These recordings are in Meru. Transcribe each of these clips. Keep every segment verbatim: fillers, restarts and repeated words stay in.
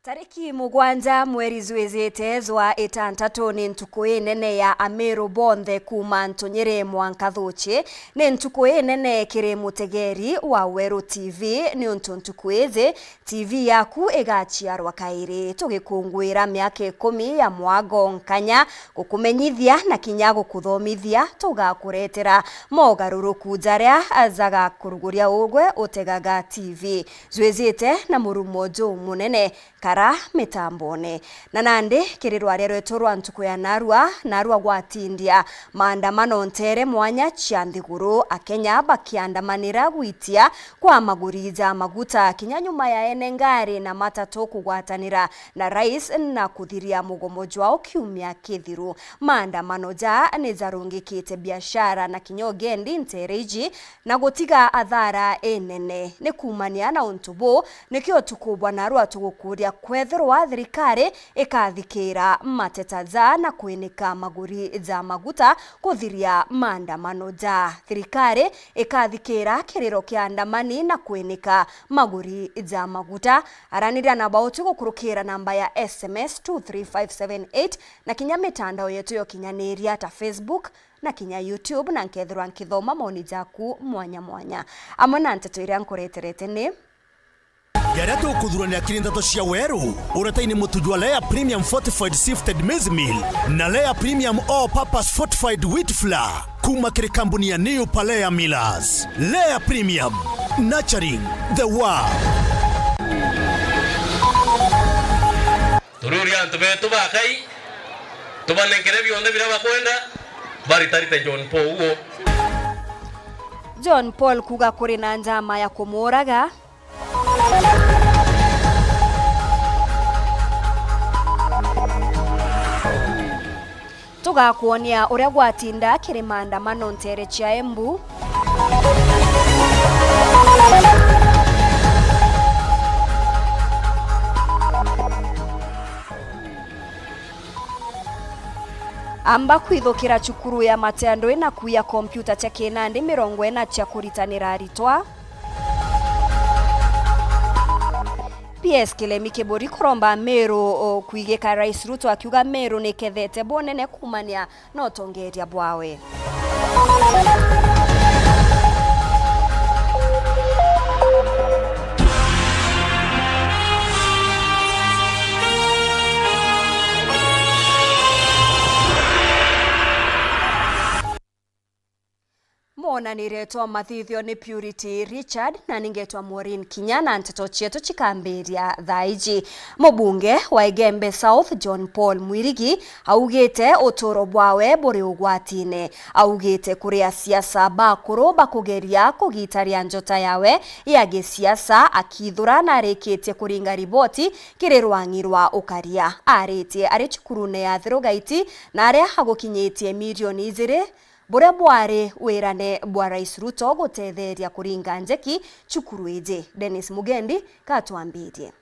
Tariki mugwanja mweri jwijite jwa itantatu ni ntuku inene ya Ameru bonthe kuuma Ntunyiri mwanka Thuchi. Ni ntuku inene kiri mutegeri wa Weru T V, niuntu ntuku iji T V yaku igaciarwa kairi, tugikunguira miaka ikumi ya mwago nkanya gukumenyithia na kinya gukuthomithia. Tugakuretera mogaruruku jaria jagakuruguria ugwe utegaga T V. Jwijite na murumo jumunene, kara mitambone. Na nandi kiri rwaria rwetu rwa ntuku ya narua, narua gwatindia maandamano nteere mwanya cia nthiguru, Akenya bakiandamanira gwitia kwa maguri ja maguta, kinya nyuma ya ene ngari na matatu kugwatanira na rais na kuthiria mugomo jwao kiumia kithiru. Maandamano ja ni jarungikite biashara na kinya ugendi nteere iji, na gutiga athara inene. Ni kuumania na untu buu, nikio utuku bwa narua tugukuria kwethirwa thirikari ikathikira mateta ja na kwinika maguri ja maguta kuthiria maandamano ja. Thirikari ikathikira kiriro kia andamani na kwinika maguri ja maguta. Araniria na bauti gukurukira namba ya S M S two three five seven eight na kinya mitandao yetu ya ukinyaniria ta Facebook na kinya YouTube, na nkethirwa nkithoma maoni jaku mwanya mwanya. Amwe na nteto iria nkureterete ni: Jaria tukuthuranira kiri nteto cia weru, uretaini mutu jwa Lea Premium Fortified Sifted Maize Meal na Lea Premium All Purpose Fortified Wheat Flour, kuma kiri kambuni ya New Palea Millers. Lea Premium, nurturing the world. Tururia antu betu bakai, tubanenkere bionthe biria bakwenda, baritarite John Paul uo. John Paul kuuga kuri na njama ya kumuuraga. Tugakwonia uria gwatinda kiri maandamano nteere cia Embu. Amba kwithukira cukuru ya Mateandui na kuiya kompiuta cia kinandi mirongo ina cia kuritanira aritwa. P S Kilemi Kiburi kuromba Meru, o, kwigika Rais Ruto akiuga Meru nikethete bunene kuumania na utongeria bwawe. Mwonanire twa mathithio ni Purity Richard, na ningetwa Maureen Kinya, na nteto cietu cikambiria thaa iji. Mubunge wa Igembe South, John Paul Mwirigi, augite uturo bwawe buri ugwatine. Augite kuri asiasa bakuru bakugeria kugitaria njota yawe ya gisiasa, akithura na arikitie kuringa riboti kiri rwang'i rwa ukaria. Aritie ari cukurune ya Thiru Gaiti, na aria agukinyitie milioni ijiri buria bwari wirane bwa Rais Ruto gutetheria kuringa njeki cukuru iji. Dennis Mugendi katwambirie.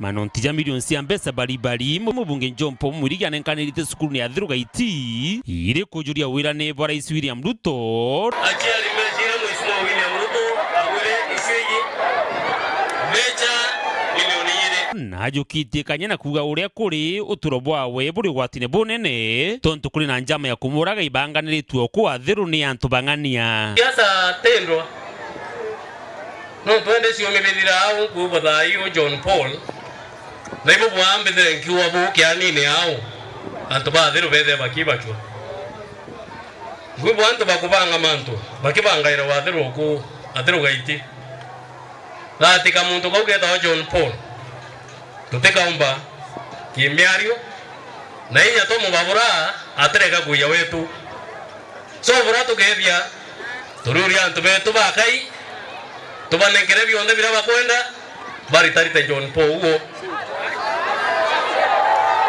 Manonti ja milioni cia mbeca baribari, mu-, mubunge John Paul Mwirigi anenkanirite cukurune ya Thiru Gaiti, iri kujuria wirane bwa Rais William Ruto. Aciari mecire Mheshimiwa William Ruto agure icio iji mbeca milioni ijiri. Na ajukitie kanya na kuuga uria kuri, uturo bwawe buri ugwatine bunene, tontu kuri na njama ya kumuraga ibanganiritue o kuu Athiru ni antu bang'ania. Siasa tendwa. No twende ciumimithira au nkuubo thaa iu John Paul, na ibo bwambithire nkiuga buu kianini au, antu ba Athiru bethire bakibacua. Nkuubo antu bakubanga mantu, bakibangaira Wathiru uku, Athiru Gaiti. Gati kamuntu kau ketagwa John Paul, tutikaumba kimiario, na inya twamubabura atireka kuiya wetu. So, bura tukethia, turiuria antu betu bakai, tubanenkere bionthe biria bakwenda, baritarite John Paul uo.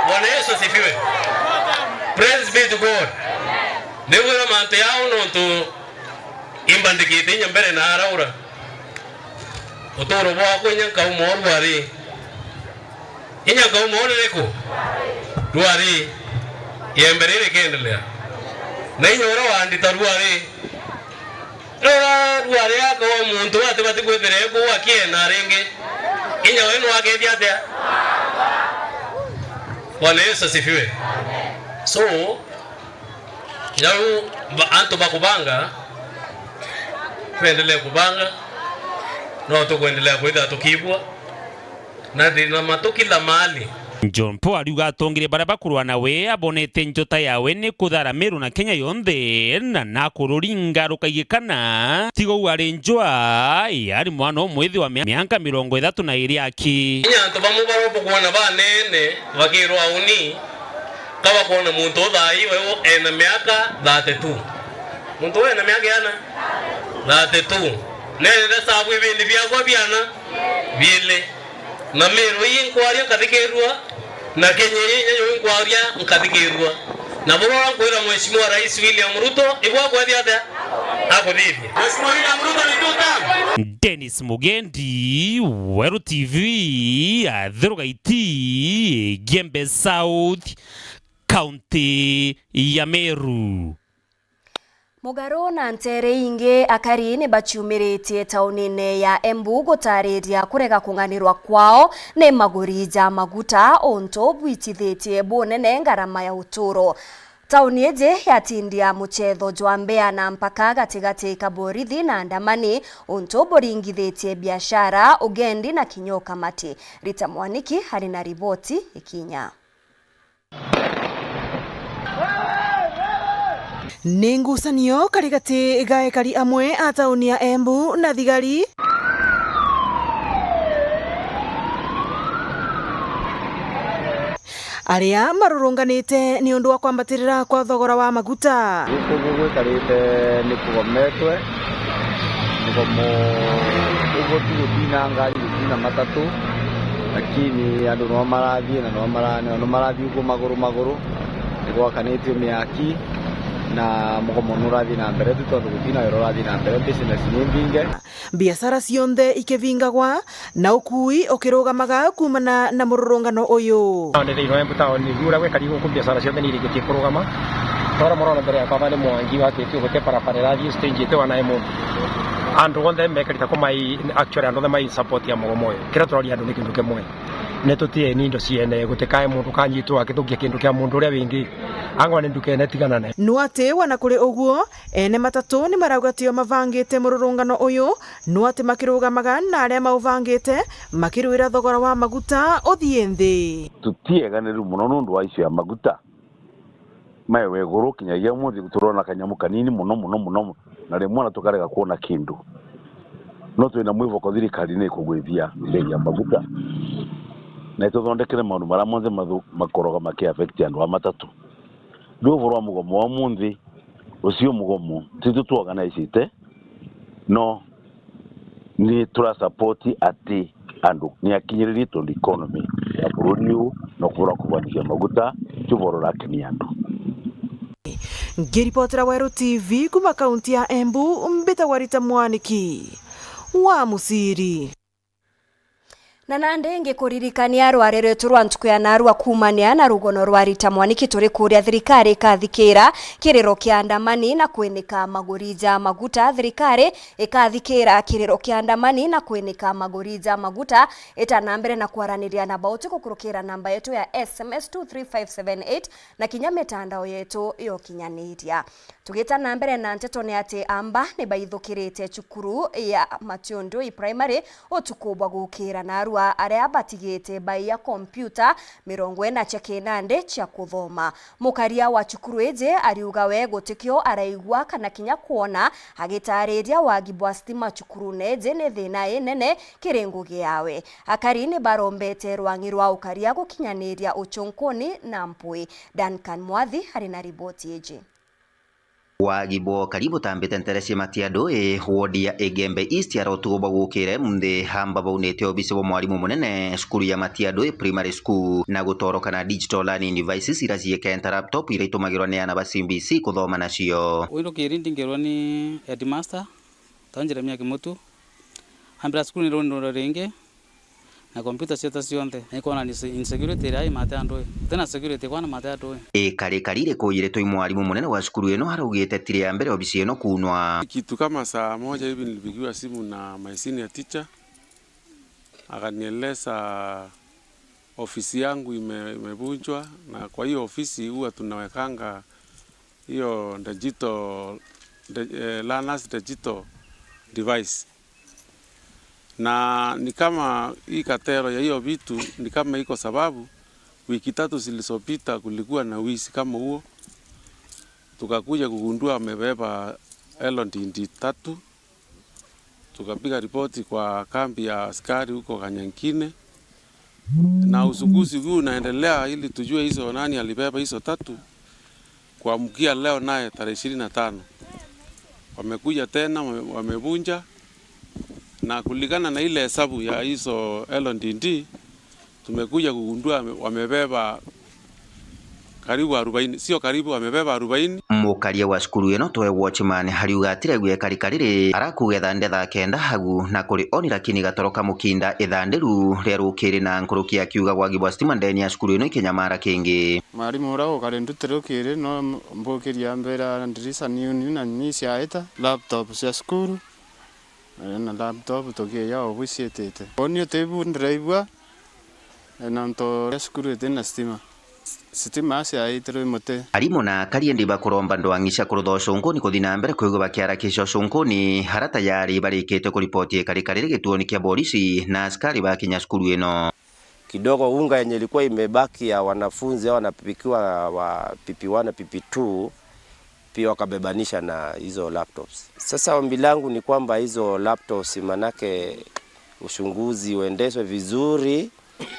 Bwana Yesu asifiwe. Praise be to God. Nigwira mantu yao nontu imbandikite inya mbere na araura. Uturo bwakwa inya nkauma o rwari. Inya nkauma o ririku? Rwari. Iembe riri rikiendelea. Na inya uria wandita rwari. Rora rwari Kwa muntu atibati kwithira eku akiena ringi. Inya we nwakethia atia? Bwana Yesu asifiwe. So, jau ba-, antu bakubanga, twendelee kubanga, no tukwendelea kwithira tukibua. Na thina matu kila mahali. John Paul ariuga atongeria baria bakurwa nawe abonete njota yawe ni kuthara Meru na Kenya yonthe, na nakururinga rukaigikana. Tiga uu ari njwa, ari mwana umwithi wa mia-, miaka mirongo ithatu na iri aki. Kinya antu bamwe baria bukwona banene bakirwa uni, ka bakwona muntu uthaai we ena miaka thirty-two. Muntu uu ena miaka iana? Thirty-two. Nenere sabu ibindi biakwa biana? Biili. Na Meru ii nkwaria nkathikirua, na Kenya ii inya yo nkwaria nkathikirua. Na buru uria nkwira Mheshimiwa Rais William Ruto, ibu akwethia atia? Akuthithia. Mheshimiwa William Ruto ni two term. Dennis Mugendi, Weru T V, Athiru Gaiti, Igembe South, County ya Meru. Mugaru na nteere ingi, akari ni baciumiritie taunine ya Embu gutaariria kurega kung'anirwa kwao ni maguri ja maguta, untu bwitithitie bunene ngarama ya uturo. Tauni iji yatindia muchetho jwa mbea na mpaka gatigati ka borithi na andamani, untu buringithitie biashara, ugendi na kinya ukamati. Rita Mwaniki ari na riboti ikinya. Ni ngucanio karigati ga ekari amwe a tauni ya Embu na thigari, aria marurunganite niundu wa kwambatirira kwa thogora wa maguta. Guku gwikarite ni kugometwe, mugomo uguo tu gutina ngari, gutina matatu, lakini andu no marathie na no mara-, no marathie uguo maguru maguru. Ni gwakanitue miaki na mugomo nurathie na mbere tu, tondu gutina wira urathie na mbere, business ni mbinge. Biashara cionthe ikivingagwa na ukui ukirugamaga kuumana na mururungano uyu. Ndetheirwe mbuta ni uria gwekari guku biashara cionthe ni irikitie kurugama. Tora murona mbere yakwa ni mwangi wakitio gute barabara irathie stage ite wana emu. Andu onthe mekarita kumai, actually andu onthe mai support ya mugomo uyu. Kiria turaria andu ni kindu kimwe. Ni tutieni indo ciene, gutikae mundu kanyitwo akithukia kindu kia mundu uria wingi. Angwa ni ndukene tiganane. No ati wana kuri uguo, ene matatu ni marauga tio mavangite mururungano uyu, no ati makirugamaga na aria mauvangite, makirwira thogora wa maguta uthie nthi. Tutieganirue muno nundu wa issue ya maguta. Maewe iguru, kinyagia umunthi turona kanyamu kanini muno, muno, muno, na rimwe ona tukarega kwona kindu. No twina mwivoko thirikari ni ikugwithia mbei ya maguta, na ituthondekere maundu maria monthe mathu-, makoroga maki affect andu a matatu. Riu uvoro wa mugomo wa umunthi, ucio mugomo, titu tuorganizite, no ni tura support ati andu ni akinyiririe, tondu economy ya bururi uyu no kubura kubanithia maguta, ti uvoro urakenia andu. Ngiripotera Weru T V kuma kaunti ya Embu, mbitagwa Rita Mwaniki wa Musiri. Na nandi ngikuririkania rwari rwetu rwa ntuku ya narua kuumania na rugono rwa Rita Mwaniki, turi kuria thirikari ikathikira kiriro kia andamani na kwinika maguri ja maguta. Thirikari ikathikira kiriro kia andamani na kwinika maguri ja maguta, ita na mbere na kwaraniria na bauti gukurukira namba yetu ya S M S two three five seven eight na kinya mitandao yetu ya ukinyaniria. Tugita na mbere na nteto ni ati amba ni baithukirite cukuru ya Matiundui Primary utuku bwa gukira, narua aria batigite baiya kompiuta mirongo ina cia kinandi cia kuthoma. Mukaria wa cukuru iji ariuga we gutikio araigua kana kinya kwona, agitariria wagi bwa stima cukurune iji ni thina inene kiri ngugi yawe. Akari ni barombete rwangi rwa ukaria gukinyaniria ucunkuni na mpwi. Duncan Mwathi ari na riboti iji. Wagi bwa ukari butambite ntere cia Matiandui, wodi ya Igembe East, ara utuku bwa gukire munthi amba baunite obisi bwa mwarimu munene cukuru ya Matiandui Primary School na gutoroka na digital learning devices iria ciikenta laptop iria itumagirwa ni aana ba C B C kuthoma nacio. Windu kiri ndingirwa ni headmaster, ta Jeremia Kimutu, ambira cukuru ni runi ruri ringi, Na kompyuta cieta cionthe, na ikwona ni se-, insecurity iria i mate andu i. Gutina security kwana mate andu i. Ikarikari iriku iritwe i mwarimu munene wa cukuru ino araugite tiri ya mbere obisi ino kuunwa. Kitu kama saa moja hivi nilipigiwa simu na my senior teacher, akanieleza ofisi yangu ime-, imevunjwa, na kwa hiyo ofisi huwa tunawekanga hiyo digital, di-, eh, learners digital device. Na ni kama hii katero ya hiyo vitu ni kama iko sababu, wiki tatu zilizopita kulikuwa na wizi kama huo, tukakuja kugundua amebeba L D D tatu, tukapiga ripoti kwa kambi ya askari huko Kanyankine, na uchunguzi huu unaendelea ili tujue hizo nani alibeba hizo tatu. Kuamkia leo naye tarehe ishirini na tano, wamekuja tena, wame-, wamevunja, na kulingana na ile hesabu ya hizo L D D, tumekuja kugundua wame-, wamebeba karibu arobaini, sio karibu, wamebeba arobaini. Mukaria wa cukuru ino twe Watchman ariuga atiregua ikarika riri arakugetha ndetha kenda agu na kuri oni, lakini gatoro ka mukinda ithandiru ria rukiri na nkuruki akiuga wagi bwa stima ndeni ya cukuru ino ikinyamara kingi. Mwarimu uria ukari nduti rukiri no mbukiria mbira ndirisa niuni na nyinyi ciaita laptop cia cukuru, eh, na laptop tugiya obu ciitite. Uni utibu ndiraigua, eh, nontu ria cukuru iti na stima. Stima ciaitirwe muti. Arimu na akari indi bakuromba ndwang'i cia kurutha ucunkuni kuthi na mbere kwigua bakiarakisha ucunkuni, ara tayari barikite kuripoti ikarika riri gituoni kia borisi na askari bakinya cukuru ino. Kidogo unga yenye ilikuwa imebaki ya wanafunzi hao wanapikiwa wa P P one na P P two, pia wakabebanisha na hizo laptops. Sasa ombi langu ni kwamba hizo laptops, manake uchunguzi uendeshwe vizuri,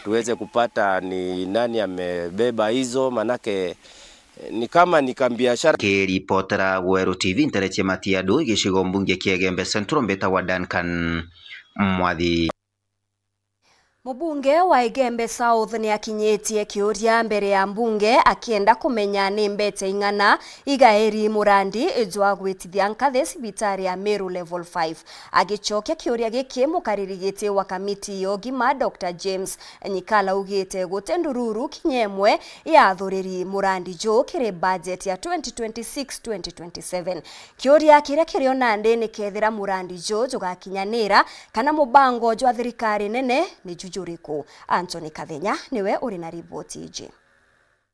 tuweze kupata ni nani amebeba hizo, manake, eh, ni kama ni kambiashara. Kiripotera Weru T V ntereche Matia Ndui, gicigo mbunge kia Igembe Central, mbita wa Duncan Mwathi. Mubunge wa Igembe South ni akinyitie kiuria mbere ya mbunge akienda kumenya ni mbecha ing'ana igairi murandi jwa gwitithia nkathi cibitari ya Meru Level five. Agicokia kiuria giki, mukariri giti wa kamiti ya ugima, Doctor James Nyikala, augite guti ndururu kinya imwe yathuriri murandi juu kiri budget ya twenty twenty-six twenty twenty-seven. Kiuria kiria kirio nandi ni kethira murandi juu jugakinyanira kana mubango jwa thirikari nene ni ju juriku? Anthony Kathenya niwe uri na riboti iji.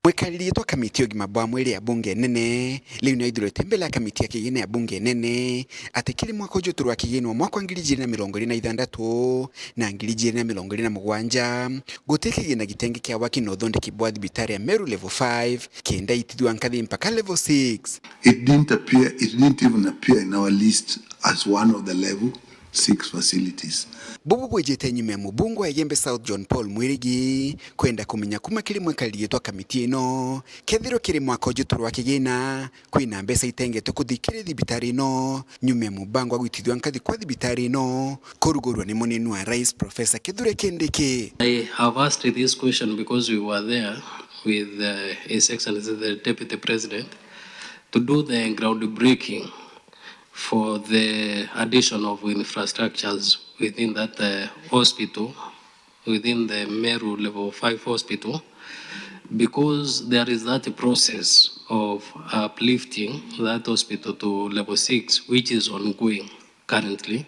Mwikariri giti wa kamiti ya ugima bwa mwiri ya bunge nene, riu ni aithurite mbere ya kamiti ya kigina ya bunge nene, ati kiri mwaka uju turwa kigina wa mwaka wa ngiri ijiri na mirongo iri na ithantatu na ngiri ijiri na mirongo iri na mugwanja, guti kigina gitenge kia waki na uthondeki bwa thibitari ya Meru Level five, kenda itithua nkathi mpaka Level six. It didn't appear, it didn't even appear in our list as one of the level six facilities. Bubu bwijite nyuma ya mubunge wa Igembe South John Paul Mwirigi kwenda kumenya kuma kiri mwikariri giti wa kamiti ino kethirwa kiri mwaka uju turwa kigina kwina mbeca itengetwe kuthi kiri thibitari ino nyuma ya mubango wa gwitithua nkathi kwa thibitari ino kurugurwa ni munini wa rais Professor Kithure Kindiki. I have asked this question because we were there with, uh, His Excellency the Deputy President to do the groundbreaking for the addition of infrastructures within that, uh, hospital, within the Meru Level five Hospital, because there is that process of uplifting that hospital to Level six, which is ongoing currently,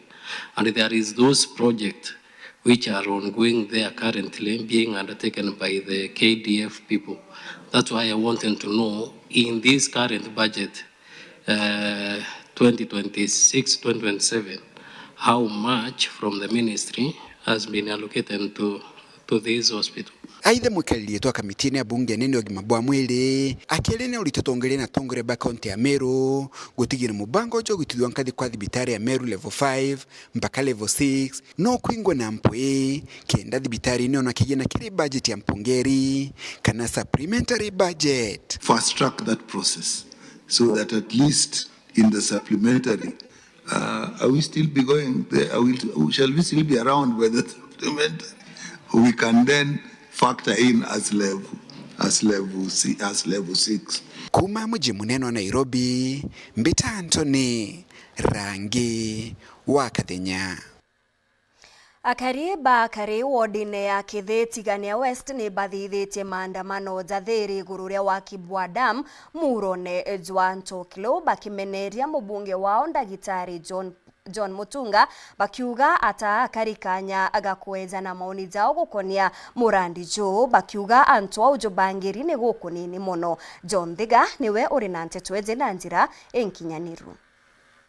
and there is those projects which are ongoing there currently being undertaken by the K D F people. That's why I wanted to know, in this current budget, uh, twenty twenty-six, twenty twenty-seven, how much from the ministry has been allocated to, to this hospital? Aitha, mwikariri giti wa kamiti ino ya bunge nene ya ugima bwa mwiri akiaria ni urito twongereire na atongoria ba kaunti ya Meru gutigira mubango uju wa gwitithua nkathi kwa thibitari ya Meru Level five mpaka Level six no kwingwe na mpwi, kenda thibitari ino yona kigina kiri budget ya mpungeri kana supplementary budget. Fast track that process so that at least in the supplementary, uh, are we still be going there? Are we, shall we still be around by the supplementary? We can then factor in as level, as level si-, as level six. Kuma muji munene wa Nairobi, mbita Anthony Rangi wa Kathenya. Akari ba Kari wodine ya Kithi Tigania West ni bathithitie maandamano jathiri iguru ria waki bwa dam murone jwa Ntokilo, bakimeneria mubunge wao Ndagitari John, John Mutunga, bakiuga ata akari kanya ga kwejana maoni jao gukonia murandi juu, bakiuga antu au jubangiri ni gukunini mono. John Thiga niwe uri na nteto iji na njira inkinyaniru.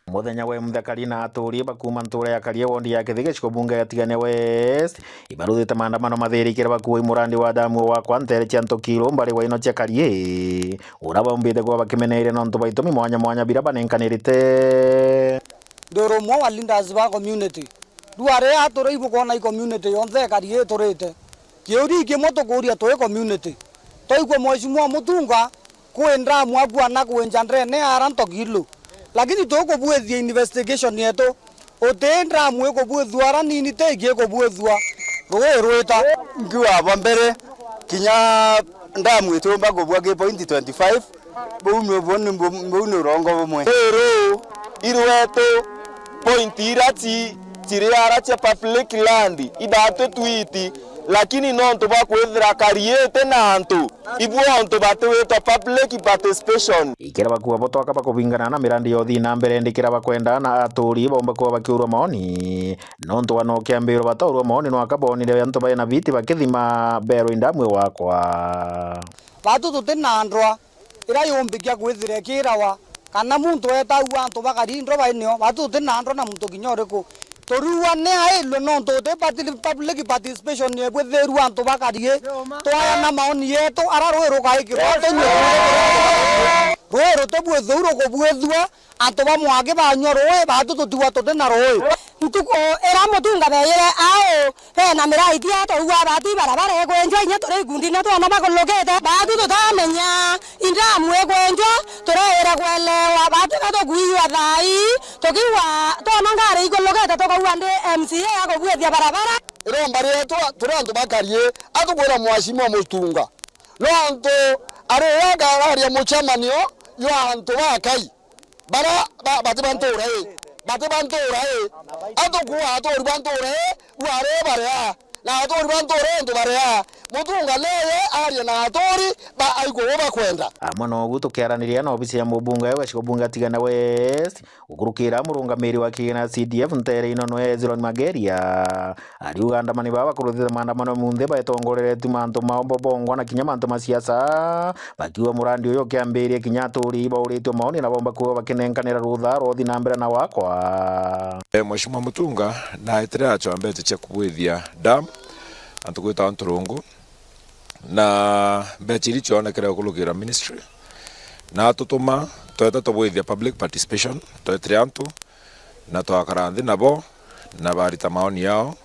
Muthenya wa imuthia Kari na aturi ba kuuma ntuura ya Karie, wondi ya Kithi, gicigo bunge ya Tigania West, ibaruthite maandamano mathirikire bakuui murandi wa damu wakwa nteere cia Ntokiru mbari wa ino cia Karie, ura baumbite kuba bakimeneire nontu bwa itumi mwanya mwanya bira banenkanirite. Ndi urumwe wa leaders ba community. Riu aria aturi ibukwona i community yonthe ya Karie iturite. Kiuria kimwe tukuuria twi community. Twaigua Mheshimiwa Mutunga kwi ndamu akuana kwinja ndene ara Ntokilu. Lakini tukubwithia investigation yetu. Uti ndamu ikubwithua ara nini ti ingi ikubwithua. Rui rwita. Nkiuga bwa mbere, kinya ndamu itiumba kubua ki point twenty-five, buu ni, buu ni, buu ni urongo bumwe. Iru irwetu point ira ci, ciri ara cia public land, idatutwiti, lakini nontu bwa kwithira Karie iti na antu, ibu ontu batiwitwa public participation. Ikira bakuuga bo twaka bakubingana na mirandi ya uthii na mbere, ndikira bakwenda na aturi baumba kuba bakiurwa maoni, nontu wa no kiambirwa bataurwa maoni, nwaka bonire antu baina biti bakithima berwa indamu wakwa. Batu tuti na ndwa ira yumbikia kwithira ikirawa, kana muntu etagua antu ba Karie ndwa bainio, batu tuti na ndwa na muntu kinya uriku. Turiua ni airwe nontu uti parti-, public participation ibwithirue antu ba Karie, twayana maoni yetu, ara rui rugaikirwa tunyue. Rui rutibwithuu rukubwithua, antu ba mwaki banyua rui, batu tutigwa tuti na rui. Ntuku ira Mutunga beeyire au, bena miraiti ya twaigua batu ibarabara ikwenjwa, inya turi ikundine twana bakulukite. Batu tutamenya indamu ikwenjwa, tureeyire kwelewa, batu ka tukuiywa thaa ii, tukiigua twana ngari ikulukite, tukaigua ndi M C A akubwithia barabara. Iromba rietu turi antu ba Karie, atukwira Mheshimiwa Mutunga. Nontu ari we akararia mucemanio jwa antu bakai. Bara ba-, bati ba ntuura ii, bati ba ntuura ii. Atukuuga aturi ba ntuura ii, bwari baria. Na aturi ba ntuura ii ntu baria. Mutunga neye arie na aturi ba aigwe uu bakwenda. Amwe nogu tukiaraniria na obisi ya mubunge wa gicigo bunge ya Tigania West, gukurukira murungamiri wa kigina C D F nteere ino nwe Hezron Mageria. Ariuga andamani baa bakuruthite maandamano munthi baetongoreretue mantu mao bo bongwa na kinya mantu ma siasa, bakiuga murandi uyu ukiambiria kinya aturi bauritue maoni na bomba kuuga bakinenkanira rutha rwa uthi na mbere na wakwa. E, Mheshimiwa Mutunga naetire achwa mbecha cia kubwithia dam antu gwitawa Nturungu, na mbecha iri cionekere gukurukira ministry, na atutuma twete tubwithia public participation, twetire antu na twakara nthi nabo na barita maoni yao.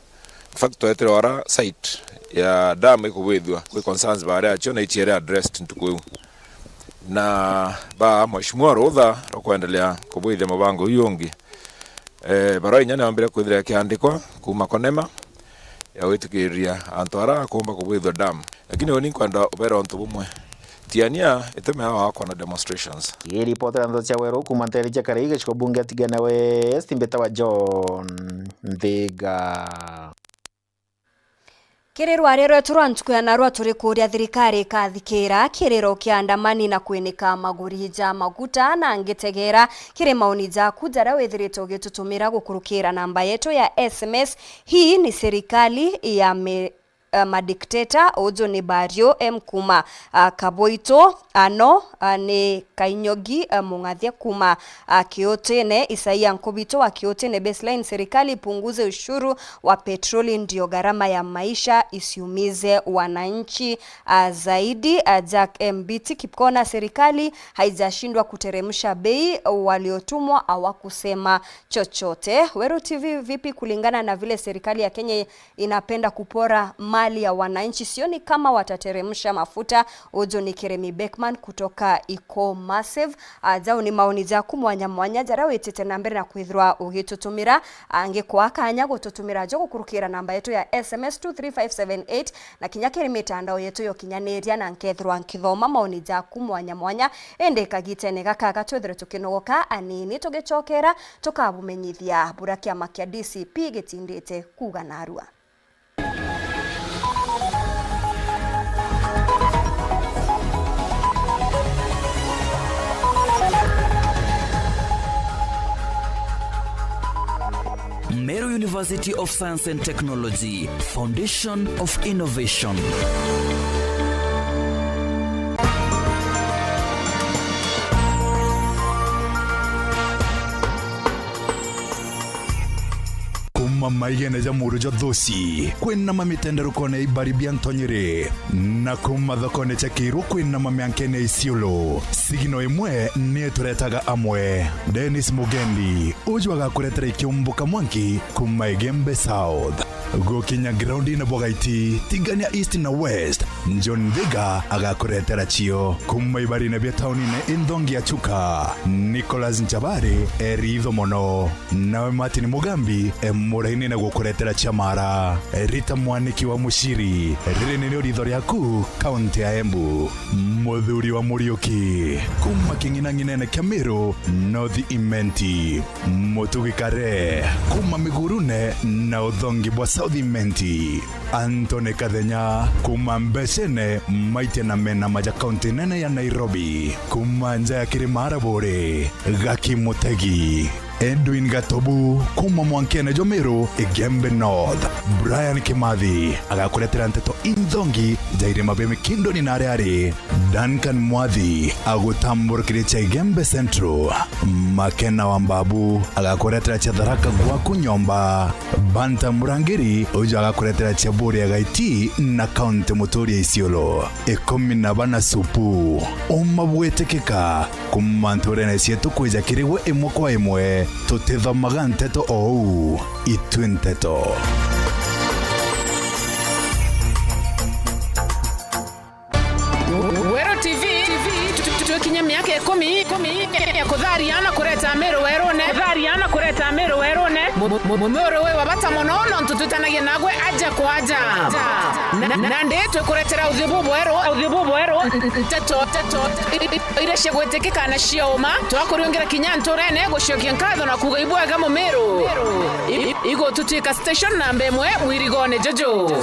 In fact, twetire ora site ya dam ikubwithua kwi concerns baari achio na ichiere addressed ntuku iu. Na ba Mheshimiwa rutha rwa kwendelea kubwithia mubango uyu ungi. Eh, barua inya niombire kwithira ikiandikwa kuuma Konema ya gwitikiria antu ara akumba kubwithua dam. Lakini uni nkwenda ubera untu bumwe. Tiania itumi ya wakwa na demonstrations. Kiripotera ndeto cia weru kuuma nteere cia Karai gicigo bunge ya Tigania West, mbitawa John Nthiga. Kiri rwaria rwetu rwa ntuku ya narua, turi kuuria thirikari ikathikira kiriro kia andamani na kwinika maguri ja maguta, na ngitegera kiri maoni jaku jaria withirite ugitutumira gukurukira namba yetu ya S M S. Hii ni serikali ya me-, eh, madikteta. Uju ni Bario M kuma, ah, Kaboito, ano, ah, ni Kainyogi, ah, Mung'athia kuma, ah, Kiutine, Isaia Nkubito wa Kiutine Baseline, serikali ipunguze ushuru wa petroli ndio gharama ya maisha isiumize wananchi, ah, zaidi. Ah, Jack M Biti Kipkona, serikali haijashindwa kuteremsha bei, waliotumwa hawakusema chochote. Weru T V, vipi kulingana na vile serikali ya Kenya inapenda kupora mali hali ya wananchi, sioni kama watateremsha mafuta. Uju ni Kirimi Beckman kutoka Iko Massive. Ah, jau ni maoni jaku mwanya mwanya jaria witite na mbere na kwithirwa ugitutumira. Ah, ngikwa kanya gututumira jo gukurukira namba yetu ya S M S two three five seven eight na kinya kiri mitandao yetu ya ukinyaniria, na nkethirwa nkithoma maoni jaku mwanya mwanya. Indi kagitene gaka gatwithire tukinogoka anini, tugicokera tukabumenyithia buria kiama kia D C P gitindite kuuga narua. Meru University of Science and Technology, Foundation of Innovation. Kuuma maigene ja muru ja thuci, kwinama mitenderukone ya ibari bia ntonyiri, na kuuma thokone cia Kiiru kwinama miankene ya Isiolo, sigino imwe ni ituretaga amwe. Dennis Mugendi, uju agakuretera ikiumbuka mwanki kuuma Igembe South. Gukinya groundine bwa Gaiti, tigania East na West, John Thiga agakuretera cio. Kuuma ibarine bia taunine inthongi ya Chuka, Nicholas Nchabari e ritho mono. Nawe Martin Mugambi e murainine gukuretera cia Mara. Rita Mwaniki wa Muciri, riri nirio ritho riaku, kaunti ya Embu. Muthuri wa Muriuki, kuuma king'inang'inene kia Meru, North Imenti. Mutugi Kare, kuuma Migurune na uthongi bwa South Imenti. Anthony Kathenya, kuuma Mbecene, maitia na mena maja kaunti nene ya Nairobi. Kuuma nja ya Kirima Araburi, Gaki Mutegi. Edwin Gatobu, kuuma mwankene jwa Meru, Igembe North. Brian Kimathi, agakuretera nteto inthongi ja irima bia Mikindoni na aria ari. Duncan Mwathi agutamburukirie cia Igembe Central. Makena wa Mbabu agakuretera cia Tharaka gwaku nyomba. Banta Murangiri uju agakuretera cia Buria Gaiti na kaunti muturi ya Isiolo. Ikumi na bana supu. Uma bwitikika, kuma nturene cietu kwija kiri gwe imwe kwa imwe, tutithomaga nteto ou, itwi nteto. Weru T V, tu- tu- twikinya miaka ikumi, ikumi ya kutharia na kureta Meru werune. Kutharia na kureta Meru werune. Mu- mu- mu- Mumiuri wi wa bata mono, nontu twitanagia nagwe aja kwa aja. Na- na- Nandi twikuretera uthiu bubweru, uthiu bubweru, n- n- nteto, nteto, i- i- iria cia gwitikika na cia uma. Twakuriungira kinya nturene gucokia nkatho na kuuga ibwega Mumiru. I- i- Igututwika station namba imwe mwirigone juju.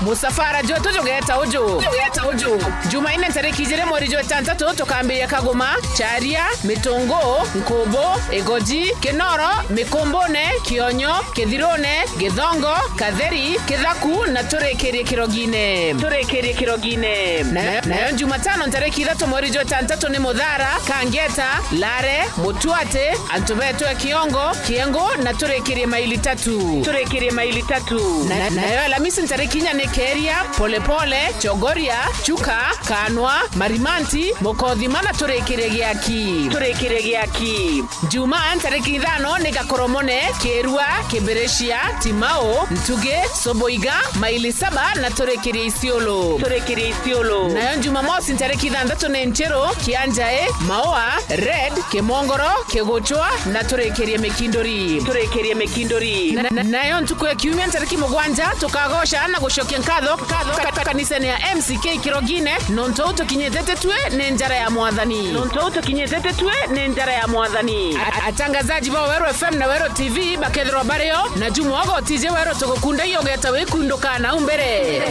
Musafara jwetu jugeta uju. Jugeta uju. Jumaine ntariki ijiri mweri jwa itantatu tukambiria Kaguma, Charia, Mitungu, Nkubu, Igoji, Kinoro, Mikumbune, Kionyo, Kithirune, Githongo, Katheri, Kithaku na turikirie Kirogine. Turikirie Kirogine. Nayo, nayo Jumatano ntariki ithatu mweri jwa itantatu ni Muthara, Kangeta, Lare, Mutuate, antu betu e Kiongo, Kiengu na turikirie maili tatu. Turikirie maili tatu. Na- nayo Alamisi ntariki inya ni Keria, Polepole, Chogoria, Chuka, Kanwa, Marimanti, Mukothima na turikirie Giaki. Turikirie Giaki. Jumaa ntariki ithano ni Gakoromone, Kirua, Kibiricia, Timau, Ntugi, Soboiga, maili saba na turikirie Isiolo. Turikirie Isiolo. Nayo Jumamosi ntariki ithanthatu ni Nchiru, Kianjai, Maua, Red, Kimongoro, Kiguchwa na turikirie Mikinduri. Turikirie Mikinduri. Na- na- nayo ntuku ya Kiumia ntariki mugwanja tukagoca na gucokia nkatho, nkatho ka- ka- kanisene ya M C K Kirogine, nontu au tukinyite titwi ni njara ya Mwathani. Nontu au tukinyite titwi ni njara ya Mwathani. A- atangazaji ba Weru F M na Weru T V bakethirwa bario, na Juma Ogoti je Weru tugukundagia ugeta wikunduka nau mbere.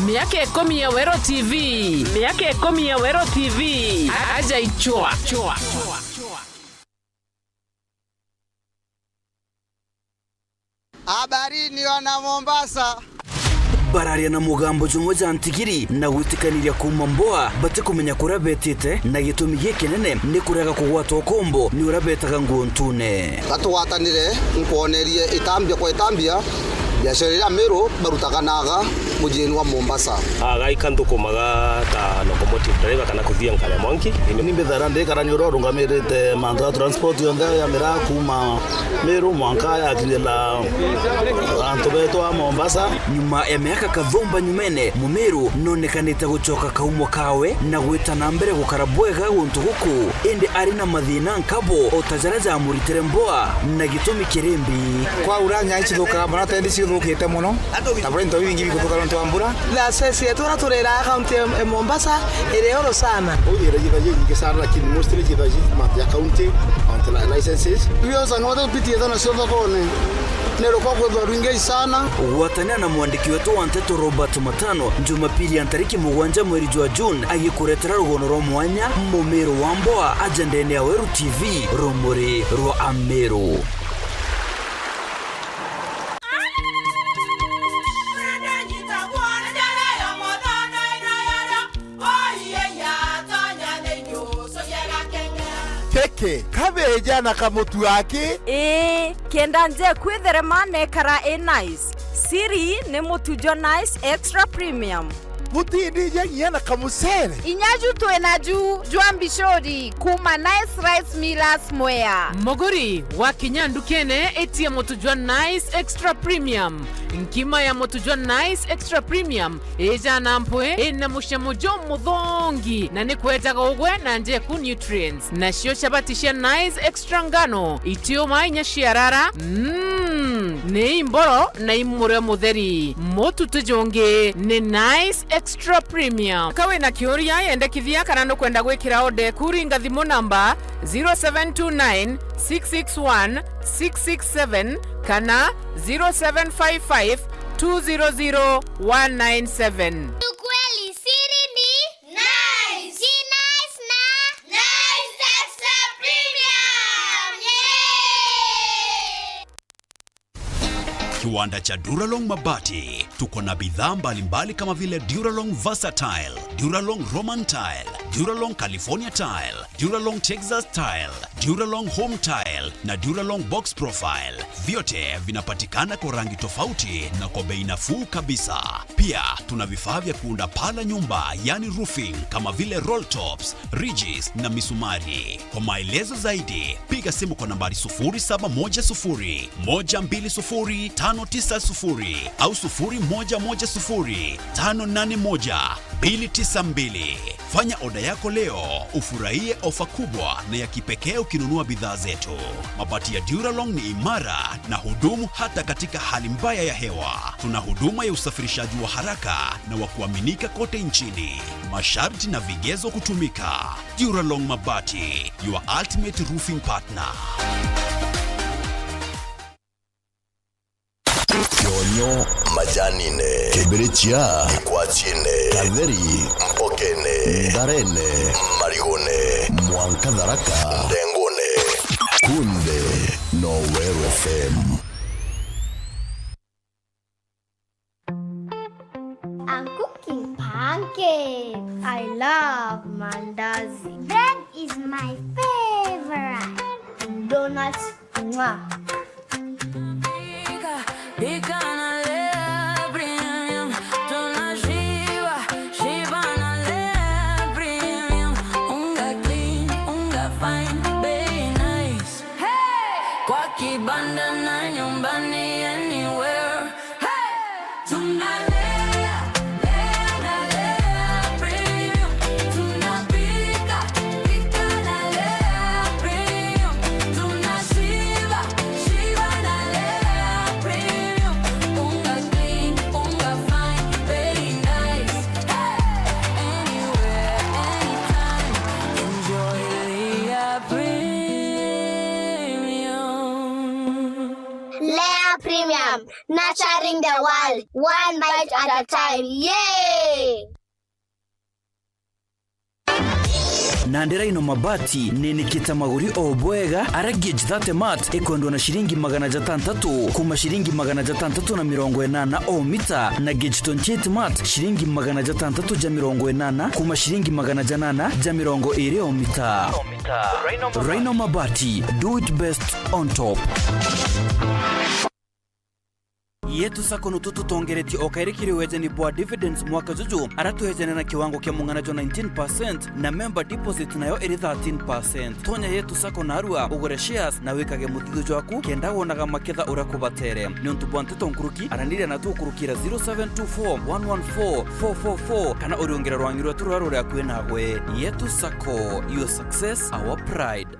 Miaka ikumi ya Weru T V. Miaka ikumi ya Weru T V. A- aja ichwa. Habarini wana Mombasa. Bararia na mugambo jumwe ja ntigiri na gwitikaniria kuuma mboa, batikumenya kuria betite, na gitumi gikinene ni kurega kugwatwa ukombo ni uria betaga nguo ntune. Gatugwatanire, nkwonerie itambia kwa itambia, Biashara iria Meru barutaga naga mujiini wa Mombasa. Aga ika nthukumaga ta locomotive driver kana kuthia nkare mwanki. Ni mbithaira ndikarania uria urungamirite mantu ja transport yonthe ya miraa kuuma Meru mwanka yakinyira antu betu a Mombasa. Nyuma ya miaka kathumba nyumene, Mumiru nonekanite gucoka kaumo kawe na gwita na mbere gukara bwega guntu guku, indi ari na mathina nkabo o ta jaria jamuritire mboa na gitumi kirimbi. Kwaura nyai cithukaga mono, tendi cithukite mono, ta buria into bibingi bikuthuka nontu wa mbura. Laces yetu uria turiraga kaunti ya, ya Mombasa iri uru sana. Ujira jitha ji nyingi sana, lakini mostly jitha ji mantu ya kaunti, on the li-, licenses. Rio sana watu pitie thana cio thokone. Ni rukwa kwithwa rwingi sana. Gwatanira na mwandiki wetu wa nteto Robert Matano, Jumapili ya ntariki mugwanja mweri jwa June, agikuretera rugono rwa mwanya, Mumiru wa Mboa, ajendene ya Weru T V, rumuri rwa Ameru. Keke kabeja na kamutu aki. Ii, kenda nje kwitherema nekara i nice. Siri ni mutu jwa Nice Extra Premium. Butindija nginya na kamucere. Inya ju twina ju jwa mbicuri kuma Nice Rice Millers Mwea. Muguri, wakinya ndukene, itia mutu jwa Nice Extra Premium. Nkima ya mutu jwa Nice Extra Premium ijana mpwi, ina mucamo jumuthongi, na ni kwejaga ugwe na njeku nutrients. Nacio chabati cia Nice Extra ngano, itiuma inya ciarara, mm, ni imboro na imurio mutheri. Mutu ti jungi ni Nice Extra Premium. Ka wina kiuria, yendekithia kana nukwenda gwikira order, kuringa thimu namba zero seven two nine, six six one, six six seven kana zero seven five five, two zero zero, one nine seven. Ukweli siri ni Nice. Ji Nice na Nice Extra Premium. Yay! Kiwanda cha Duralong Mabati. Tuko na bidhaa mbalimbali kama vile Duralong Versatile, Duralong Roman Tile, Duralong California Tile, Duralong Texas Tile, Duralong Home Tile na Duralong Box Profile. Vyote vinapatikana kwa rangi tofauti na kwa bei nafuu kabisa. Pia tuna vifaa vya kuunda paa la nyumba, yani roofing, kama vile roll tops, ridges na misumari. Kwa maelezo zaidi, piga simu kwa nambari sufuri saba moja sufuri, moja mbili sufuri, tano tisa sufuri au sufuri moja moja sufuri, tano nane moja, mbili tisa mbili. Fanya oda yako leo, ufurahie ofa kubwa na ya kipekee ukinunua bidhaa zetu. Mabati ya Duralong ni imara na hudumu hata katika hali mbaya ya hewa. Tuna huduma ya usafirishaji wa haraka na wa kuaminika kote nchini. Masharti na vigezo kutumika. Duralong Mabati, your ultimate roofing partner. Kionyo majanine, kibirichia ikwachine, katheri mpokene, ntharene, marigone, mwanka Tharaka, ndengone. Kunde no Weru F M. I'm cooking pancakes. I love mandazi. Bread is my favorite. Donuts, mwah. Pika, pika na Lea Premium. Tunashiba, shiba na Lea Premium. Unga clean, unga fine, bei nice. Hey! Kwa kibanda na nyumbani, anywhere. Hey! Tunalea, lea na Lea Premium. Tunapika, pika na Lea Premium. Tunashiba, shiba na Lea Premium. Unga clean, unga fine, very nice. Hey! Anywhere, anytime, enjoy Lea Premium. Lea Premium, nurturing the world, one bite at a time. Yay! Nandi Rhino Mabati ninikite maguri o bwega, aria gauge thirty mat ikwendwa na ciringi magana jatantatu kuma ciringi magana jatantatu na mirongo inana o mita, na gauge twenty-eight mat ciringi magana jatantatu ja mirongo inana kuma ciringi magana janana ja mirongo iri o mita. Rhino Mabati, do it best on top. Yetu Sacco nutu tutongeretie o kairi kiri wejeni bwa dividends mwaka juju, ara twejene na kiwango kia mung'ana jwa nineteen percent, na member deposit nayo iri thirteen percent. Tonya Yetu Sacco narua, ugure shares na wikage muthithu jwaku, kenda wonaga maketha uria kubatere. Niuntu bwa nteto nkuruki, araniria na tukurukira zero seven two four one one four four four four, kana uriungire rwangi rwetu ruria ruri akui nagwe. Yetu Sacco, your success, our pride.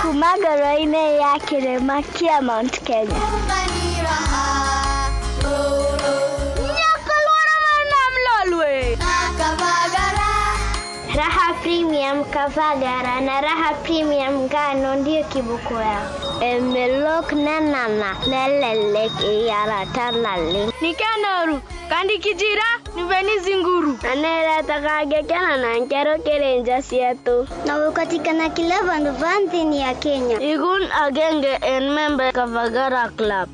Kuma ngoro-inĩ ya kĩrĩma kĩa Mount Kenya. Nyakalwara mwana mlolwe. Raha Premium Kavagara na Raha Premium Ngano ndio kiboko yao. Emelok nenana nelelek iyarata nali. Nikenoru, kandi kijira, niveni zinguru. Na neretaga ngekena na nkero kiri nja cietu. Na gukatikana kila vandu va nthini ya Kenya. Igun agenge en member Kavagara Club.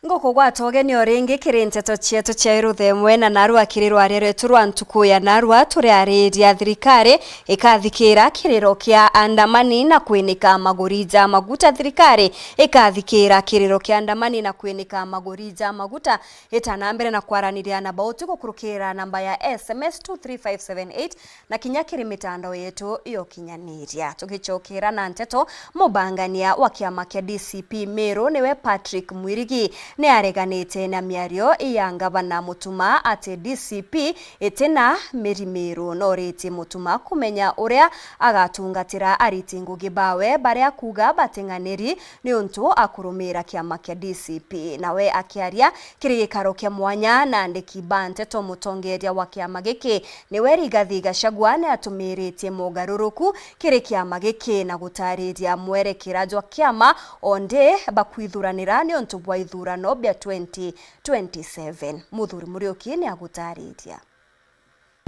Ngukugwata ugeni o ringi kiri nteto cietu cia irutha imwe na narua kiri rwaria rwetu rwa ntuku ya narua, turiariria thirikari ikathikira kiriro kia andamani na kwinika maguri ja maguta. Thirikari ikathikira kiriro kia andamani na kwinika maguri ja maguta. Ita na mbere na kwaraniria na bauti gukurukira namba ya S M S two three five seven eight na kinya kiri mitandao yetu ya ukinyaniria. Tugicokera na nteto, mubangania wa kiama kia D C P Meru niwe Patrick Mwirigi niareganite na miario ya ngavana Mutuma ati D C P itina miri Meru. Noritie Mutuma kumenya uria agatungatira ariti ngugi bawe baria akuuga bating'aniri niuntu akurumira kiama kia D C P. Nawe akiaria kiri gikaro kia mwanya na andiki ba nteto, mutongeria wa kiama giki niwe Rigathi Gachagua niatumiritie mogaruruku kiri kiama giki na gutariria mwerekera jwa kiama o ndi bakwithuranira niuntu bwa ithurano bia twenty twenty seven. Muthuri Muriuki niagutariria.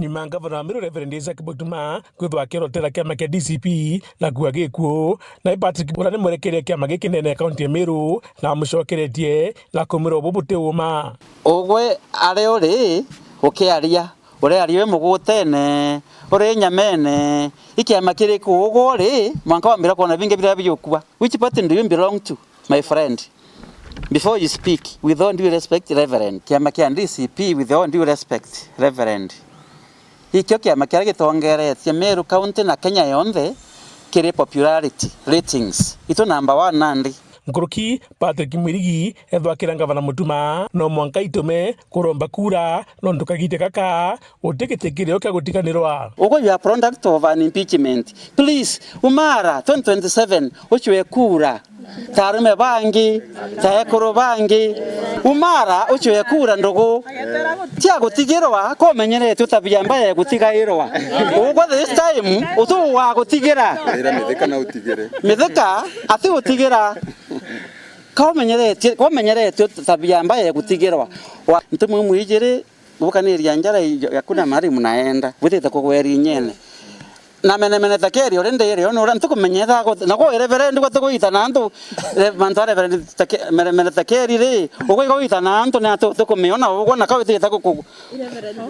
Nyuma ya ngavana wa Meru Reverend Isaac Mutuma kwithwa akirotera kiama kia D C P na kua gikuo, nawe Patrick uria ni mwerekeria kiama giki ndene ya kaunti ya Meru na amucokeretie na kumwira ubu buti uma. Ugwe ari uri ukiaria, uriaria wi mugutene, uri nyamene, i kiama kiriku ugwe uri, mwanka wambira kwona bingi biria biukua. Which party do you belong to, my friend? Before you speak, with all due respect, Reverend, kiama kia D C P, with all due respect, Reverend, ikio kiama kiria gitongeretie Meru County na Kenya yonthe kiri popularity ratings. Itu number one nandi. Nkuruki, Patrick Mwirigi ethwa akira ngavana Mutuma, no mwanka itume kuromba kura, nontu kagita gaka guti giti kirio kia gutiganirwa. Ugwe you are product of an impeachment. Please, umara twenty twenty-seven, ucwe kura. Ta arume bangi, ta ekuru bangi. Umara ucwe kura ndugu. Cia gutigirwa, komenyeretwe tabia mbaya ya gutigairwa. Ugwe this time, utu wa gutigira. Ira Mithika na utigire. Mithika, ati utigira. Komenyeretwe, komenyeretwe tabia mbaya ya gutigirwa. Wa, ntumwe mwijiri, gukaniria njara iyo, hakuna mahali mnaenda. Bwitite kugweria inyene. Na menemene takeri uri ndiri, ona uria ntukumenyetha, na kwa reverend gwa tukuita na antu, re-, mantu a reverend take-, menemene takeri ri, ukwigwa gwita na antu ni atu tukumiona ugwe na kau itite guku-,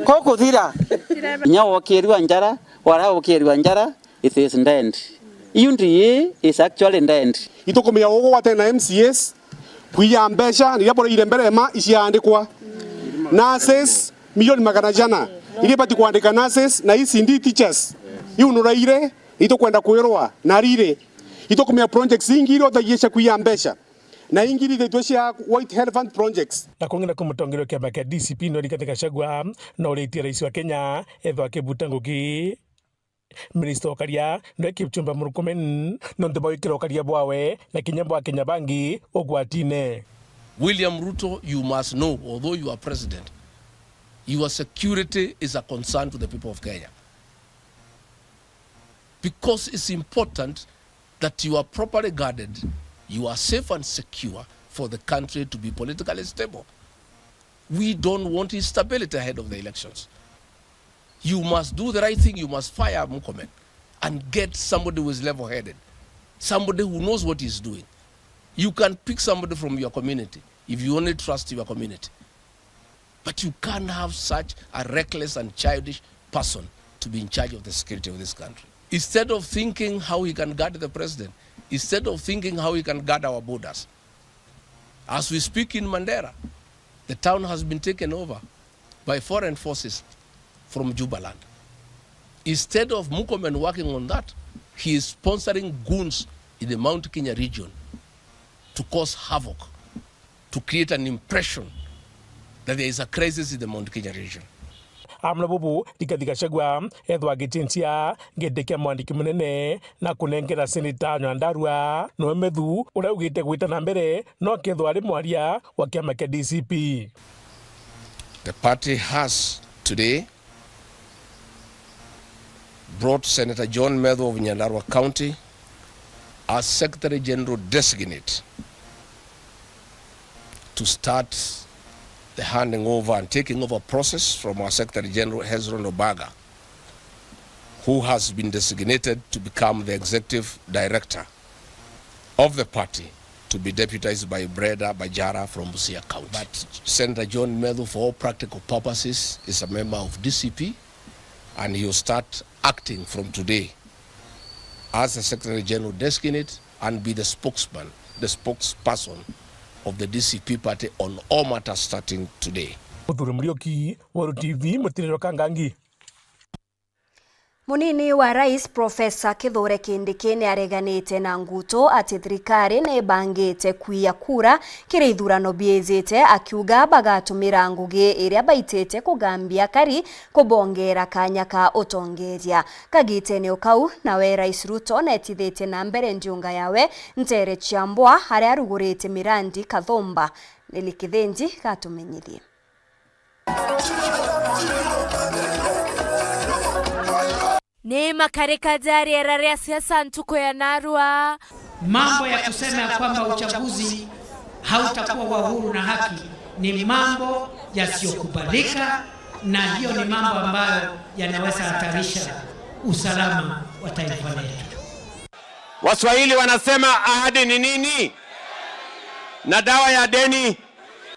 ko kuthira. Inya wokirua njara, wara wokirua njara, it is dead. Iu ndi is actually dead. Itukumenya ugu gwatene na M C As, kwiya mbeca, niria buraire mbere ma iciandikwa. Nurses, milioni magana jana. Iria ibati kwandika nurses na E C D teachers. Iu nuraire, itukwenda kwirwa, na riri. Itukumenya projects ingi iria uthagia cia kwiya mbeca. Na ingi ithitwe cia White Elephant projects. Na kung'ina kwa mutongeria wa kiama kia D C P no Rigathi Gachagua, no uritie rais wa Kenya, ethwa akibuta ngugi. Minista wa ukaria, nwe Kipchumba Murkomen, nontu bwa gwikira ukaria bwawe na kinya bwa Akenya bangi ugwatine. William Ruto, you must know, although you are president, your security is a concern to the people of Kenya. Because it's important that you are properly guarded, you are safe and secure for the country to be politically stable. We don't want instability ahead of the elections. You must do the right thing. You must fire Murkomen and get somebody who is level-headed, somebody who knows what he's doing. You can pick somebody from your community if you only trust your community. But you can't have such a reckless and childish person to be in charge of the security of this country. Instead of thinking how he can guard the president, instead of thinking how he can guard our borders, as we speak in Mandera, the town has been taken over by foreign forces from Jubaland. Instead of Murkomen working on that, he is sponsoring goons in the Mount Kenya region to cause havoc, to create an impression that there is a crisis in the Mount Kenya region. Amwe bubu, Rigathi Gachagua ethwa agichinchia giti kia mwandiki munene na kunengera Seneta Nyandarua, noe Methu, uria ugite gwita na mbere, no kethwa ari mwaria wa kiama kia D C P. The party has today brought Senator John Methu of Nyandarua County as Secretary General Designate to start the handing over and taking over process from our Secretary General Hezron Obaga, who has been designated to become the Executive Director of the party, to be deputized by Breda Bajara from Busia County. But Senator John Methu, for all practical purposes, is a member of D C P, and he will start acting from today as the Secretary General Designate and be the spokesman, the spokesperson of the D C P party on all matters starting today. Muthuri Muriuki, Weru T V, Mutiriro Kangangi. Munini wa Rais Profesa Kithure Kindiki ni areganite na ngutu ati thirikari ni ibangite kwiya kura kiri ithurano biijite, akiuga bagatumira ngugi iria baitite kugambia akari kubongera kanya ka utongeria. Kagitene o kau, nawe Rais Ruto neetithitie na mbere ndiunga yawe nteere cia Mbwa, aria arugurite mirandi kathumba. Nelly Kithinji gatumenyithie. Ni makarika ja riera ria siasa ntuku ya narua. Mambo ya kusema ya kwamba uchaguzi hautakuwa wa huru na haki ni mambo yasiyokubalika, na hiyo ni mambo ambayo yanaweza hatarisha usalama wa taifa letu. Waswahili wanasema ahadi ni nini? Na dawa ya deni.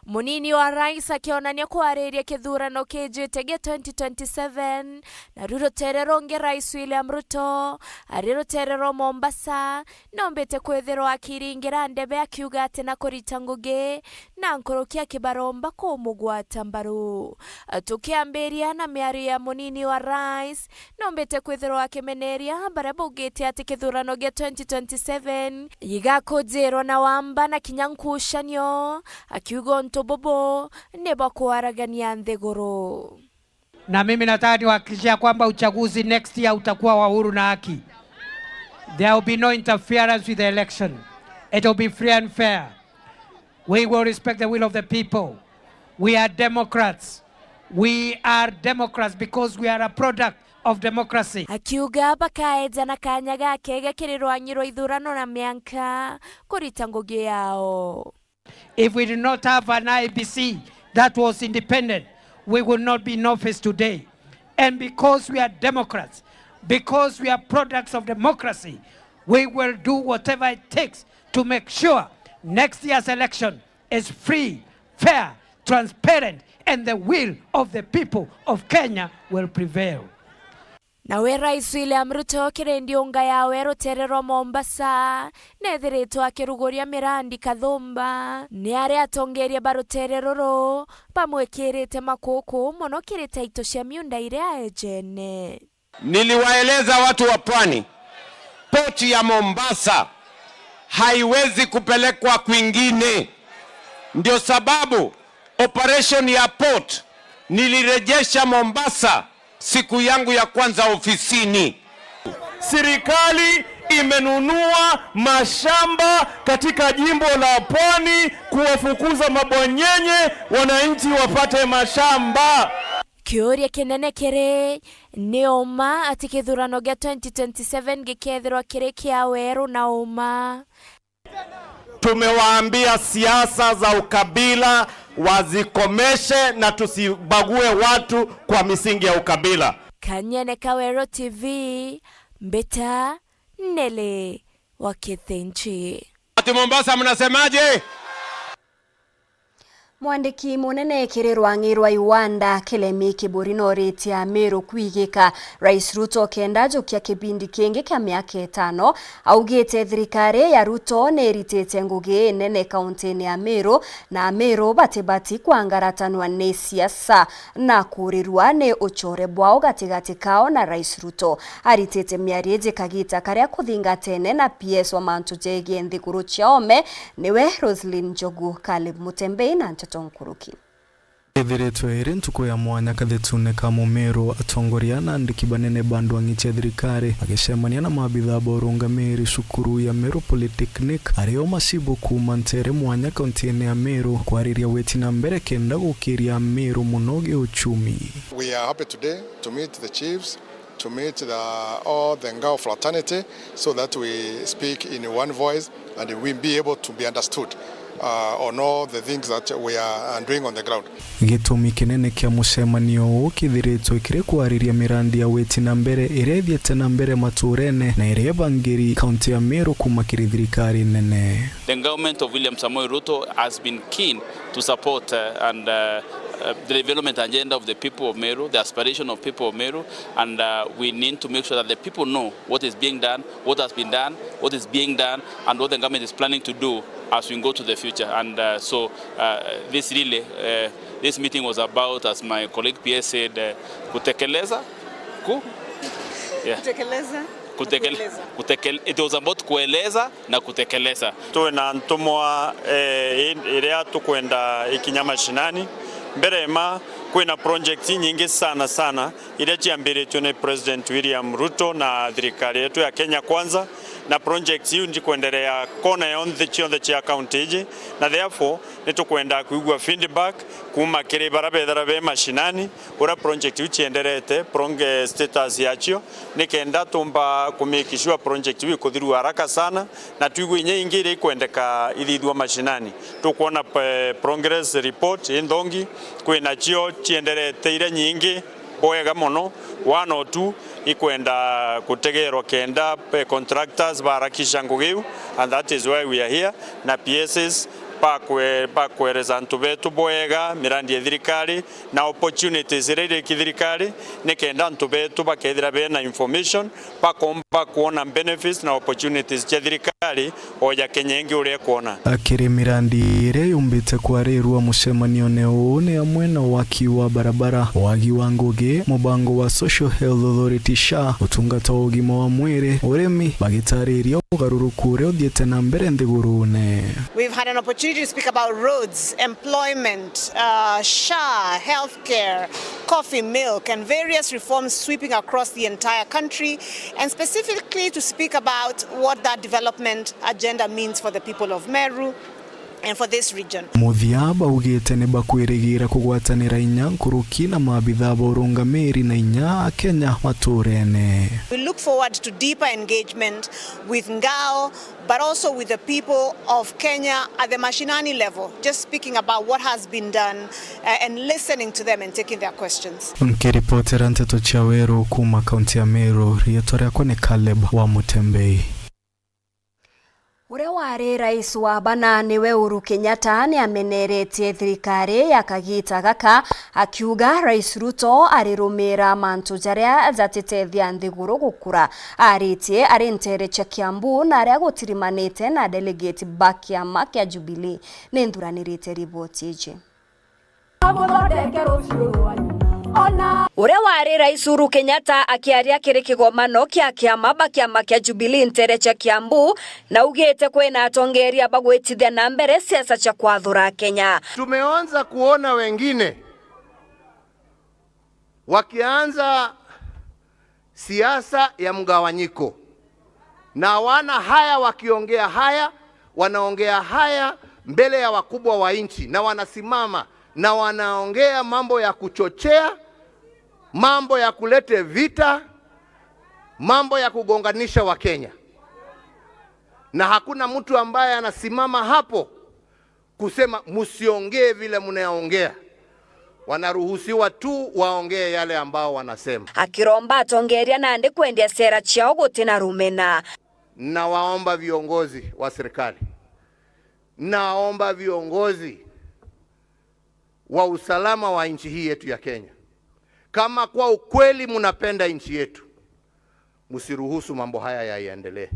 Munini wa rais akionania kwariria kithurano kijite gia twenty twenty-seven, na riu rutere rungi Rais William Ruto ari rutere rwa Mombasa, nombite kwithirwa akiringira ndebe akiuga ati na kurita ngugi na nkuruki akibaromba kumugwata mbaru. Tukiambiria na miario ya munini wa rais, nombite kwithirwa akimeneria baria baugite ati kithurano gia twenty twenty-seven gigakujirwa na wamba na kinya nkucanio, akiuga untu bubu ni bwa kwaragania nthiguru. Na mimi nataka niwahakikishia kwamba uchaguzi next year utakuwa wa huru na haki. There will be no interference with the election. It will be free and fair. We will respect the will of the people. We are democrats. We are democrats because we are a product of democracy. Akiuga bakaeja na kanya gakega kiri rwangi rwa ithurano na mianka kurita ngugi yao. If we did not have an I E B C that was independent, we would not be in office today. And because we are democrats, because we are products of democracy, we will do whatever it takes to make sure next year's election is free, fair, transparent, and the will of the people of Kenya will prevail. Nawe Rais William Ruto kiri ndiunga yawe rutere rwa Mombasa, neethiritwe akiruguria mirandi kathumba, ni aria atongeria ba rutere ruru bamwikirite makuku mono kiri taito cia miunda iria aejene. Niliwaeleza watu wa pwani, port ya Mombasa haiwezi kupelekwa kwingine. Ndio sababu operation ya port nilirejesha Mombasa siku yangu ya kwanza ofisini. Serikali imenunua mashamba katika jimbo la Pwani kuwafukuza mabwanyenye, wananchi wapate mashamba. Kiuria kinene kiri, ni uma ati kithurano gia twenty twenty-seven gikethirwa kiri kia weru na uma? Tumewaambia siasa za ukabila Wazikomeshe na tusibague watu kwa misingi ya ukabila. Kanyene Kawero T V, Mbita Nele wa Kithinji. Ati Mombasa mnasemaje? Mwandiki munene kiri rwang'i rwa Iwanda, Kilemi Kiburi, noritie Amiru kwigika Rais Ruto kenda ajukia kibindi kingi kia miaka itano. Augite thirikari ya Ruto niritite ngugi inene kauntini ya Meru, na Amiru batibati kwangaratanwa ni siasa na kurirua ni uchore bwao gatigati kao na Rais Ruto. Aritite miario iji kagita karia kuthingatene na P S wa mantu jegie nthiguru cia oome, niwe Roselyn Njogu. Caleb Mutembei na nteto nkuruki. Ithiritwe iri ntuku ya mwanya kathetune ka Mumiru, atongoria na andiki banene ba ndwang'i cia thirikari bagicemania na maabitha ba urungamiri cukuru ya Meru Polytechnic, ario macibu kuuma ntere mwanya kauntini ya Meru, kwariria weti na mbere kenda gukiria Meru muno giuchumi. We are happy today to meet the chiefs, to meet the, all the Ngao fraternity, so that we speak in one voice and we be able to be understood, uh, on all the things that we are, uh, doing on the ground. Gitumi kinene kia mucemanio uu kithiritwe kiri kwariria mirandi ya weti na mbere iria ithiite na mbere maturene na iria ibangiri kaunti ya Meru kuuma kiri thirikari nene. The government of William Samoei Ruto has been keen to support, uh, and, uh, uh, the development agenda of the people of Meru, the aspiration of people of Meru, and, uh, we need to make sure that the people know what is being done, what has been done, what is being done, and what the government is planning to do as we go to the future. And, uh, so, uh, this really, uh, this meeting was about, as my colleague P S said, uh, kutekeleza, ku-, yeah. Kutekeleza. Kutekel-, kueleza. Kutekel-, it was about kueleza na kutekeleza. Twina ntumwa, eh, i-, iria tukwenda ikinya mashinani. Mbere ma, kwina project inyingi sana sana iria ciambiritwe ni President William Ruto na thirikari yetu ya Kenya Kwanza, na project iu ndikwenderea kona yonthe cionthe cia county iji, na therefore nitukwenda kwigua feedback kuuma kiri bara bethira be mashinani, uria project iu cienderete, prong-, eh, status yacio, nikenda tumba ku make sure project iu ikuthirua haraka sana, na twigue inya ingi iria ikwendeka ithithua mashinani. Tukwona pe-, progress report inthongi, kwinacio cienderete iria nyingi bwega mono, one or two ikwenda kutegerwa kenda pe contractors barakisha ngugi iu, and that is why we are here, na P S S bakwe-, bakwereza antu betu bwega mirandi ya thirikari, na opportunities iria iri kithirikari, nikenda antu betu bakethira bena information, bakomba kwona benefits na opportunities cia thirikari o ya Kenya ingi uria ikwona. Akiri mirandi iria yumbite kwarirua mucemanione uu ni amwe na waki wa barabara, wagi wa ngugi, mubango wa Social Health Authority, SHA, utungata wa ugima wa mwiri, urimi, bagitariria ugaruruku uria uthiite na mbere nthigurune. We've had an opportunity to speak about roads, employment, uh, SHA, healthcare, coffee, milk, and various reforms sweeping across the entire country, and specifically to speak about what that development agenda means for the people of Meru and for this region. Muthia baugite ni bakwirigira kugwatanira inya nkuruki na maabitha ba urungamiri na inya Akenya maturene. We look forward to deeper engagement with Ngao, but also with the people of Kenya at the mashinani level, just speaking about what has been done, uh, and listening to them and taking their questions. Nkiripotera nteto cia Weru kuuma kaunti ya Meru, riitwa riakwa ni Caleb wa Mutembei. Uria wari rais wa bana niwe Uhuru Kenyatta niameneretie thirikari ya kagita gaka, akiuga Rais Ruto arirumira mantu jaria jatitethia nthiguru gukura. Aritie ari ntere cia Kiambu na aria gutirimanite na delegate ba kiama kia Jubilee. Ni nthuranirite riboti iji. Uria wari rais Uhuru Kenyatta akiaria kiri kigomano kia kiama ba kiama kia Jubilee ntere cia Kiambu, na augite kwina atongeria bagwitithia na mbere siasa cia kwathura Kenya. Tumeanza kuona wengine wakianza siasa ya mgawanyiko, na hawana haya, wakiongea haya, wanaongea haya mbele ya wakubwa wa nchi, na wanasimama na wanaongea mambo ya kuchochea, mambo ya kulete vita, mambo ya kugonganisha Wakenya, na hakuna mtu ambaye anasimama hapo kusema msiongee vile mnaongea. Wanaruhusiwa tu waongee yale ambao wanasema. Akiromba atongeria nandi kwendia sera ciao guti na rumena. Nawaomba viongozi wa serikali, naomba viongozi wa usalama wa nchi hii yetu ya Kenya, kama kwa ukweli mnapenda nchi yetu, msiruhusu mambo haya yaendelee.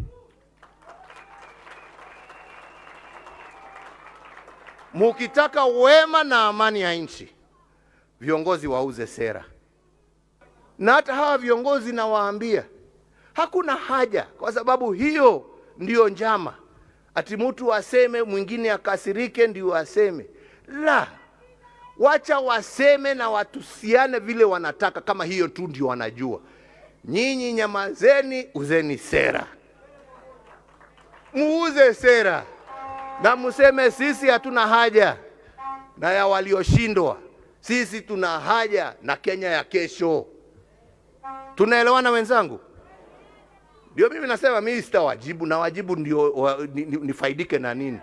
Mukitaka wema na amani ya nchi, viongozi wauze sera. Na hata hawa viongozi nawaambia, hakuna haja, kwa sababu hiyo ndio njama. Ati mtu aseme, mwingine akasirike ndio aseme. La, wacha waseme na watusiane vile wanataka, kama hiyo tu ndio wanajua. Nyinyi nyamazeni, uzeni sera. Muuze sera. Na museme, "Sisi hatuna haja na ya walioshindwa. Sisi tuna haja na Kenya ya kesho." Tunaelewana, wenzangu? Ndio mimi nasema mimi sitawajibu, na wajibu ndio wa, ni, ni, nifaidike na nini?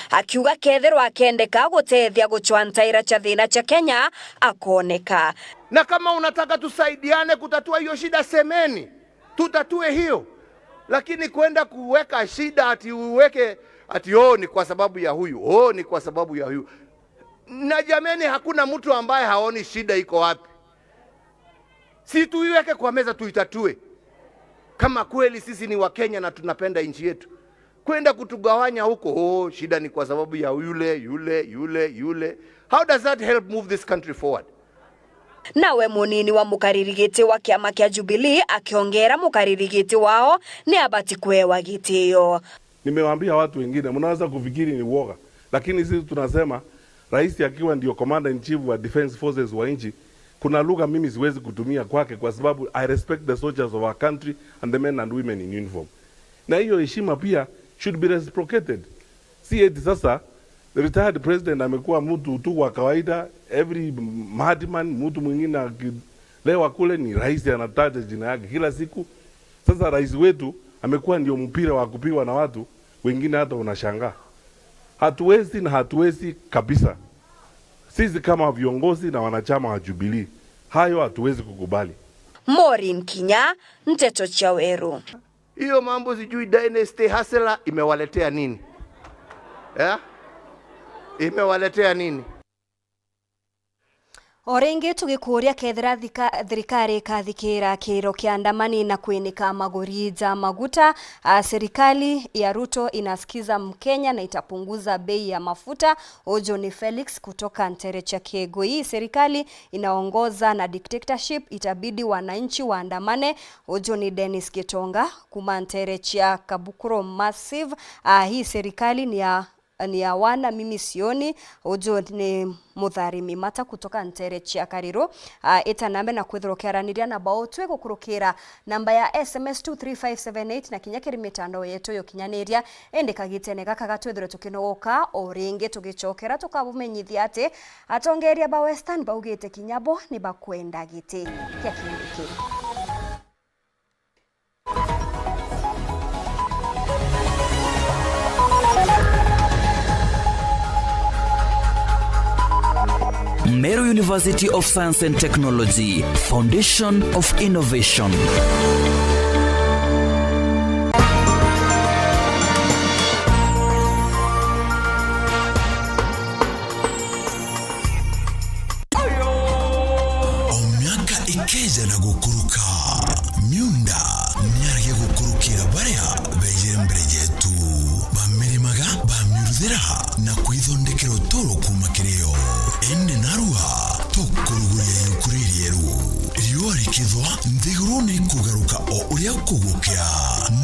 Akiuga kethirwa akendeka gutethia gucwa ntaira cia thina cia Kenya, akoneka. Na kama unataka tusaidiane kutatua hiyo shida, semeni, tutatue hiyo. Lakini kwenda kuweka shida ati uweke ati, "Oh, ni kwa sababu ya huyu, oh, ni kwa sababu ya huyu." Na jameni, hakuna mtu ambaye haoni shida iko wapi. Si tuiweke kwa meza, tuitatue. Kama kweli sisi ni Wakenya na tunapenda nchi yetu, kwenda kutugawanya huko, "Oh, shida ni kwa sababu ya yule, yule, yule, yule." How does that help move this country forward? Nawe munini wa mukariri giti wa kiama kia Jubilee akiongera mukariri giti wao ni abati kuewa gitio. Nimewaambia watu wengine, mnaweza kufikiri ni uoga, lakini sisi tunasema, rais akiwa ndio commander in chief wa defense forces wa nchi, kuna lugha mimi siwezi kutumia kwake, kwa sababu I respect the soldiers of our country and the men and women in uniform. Na hiyo heshima pia should be reciprocated. Si eti sasa retired president amekuwa mtu tu wa kawaida, every madman, mtu mwingine akilewa kule ni rais anataja jina yake kila siku. Sasa rais wetu amekuwa ndio mpira wa kupigwa na watu wengine, hata unashangaa. Hatuwezi na hatuwezi kabisa. Sisi kama viongozi na wanachama wa Jubilee, hayo hatuwezi kukubali. Maureen Kinya, Nteto cia Weru. Hiyo mambo sijui dynasty hustler imewaletea nini? Eh? Imewaletea nini? O ringi tugikuuria, kethira thika-, thirikari ikathikira kiiro kia Andamani na kwinika maguri ja maguta, a, serikali ya Ruto inasikiza Mkenya na itapunguza bei ya mafuta. Uju ni Felix kutoka ntere cia Kigui. Serikali inaongoza na dictatorship, itabidi wananchi waandamane. Uju ni Dennis Gitonga kuma ntere cia Kabukuro Massive. Ah, hii serikali ni ya, ni ya wana, mimi sioni. Uju ni Muthari Mimata kutoka ntere cia Kariru. Ah, ita nambe na kwithirwa ukiaraniria na bao twi gukurukira namba ya S M S two three five seven eight na kinya kiri mitandao yetu yukinyaniria. Indi kagitene gaka gatwithirwe tukinogoka o ringi tugicokera tukabumenyithia ati atongeria ba Western baugite kinya bo ni bakwenda giti kia Kindiki. Meru University of Science and Technology, Foundation of Innovation. O miaka ikeeja na gukuruka, miunda niarege gukurukira baria beejire mbere yeetu. Bamirimaga, bamiuruthira na kwithondekera uturo kuuma kiri yo. Indi narua tukuruguria iruku ririeru. Riua rikithwa, nthiguru ni ikugaruka o uria kugukea.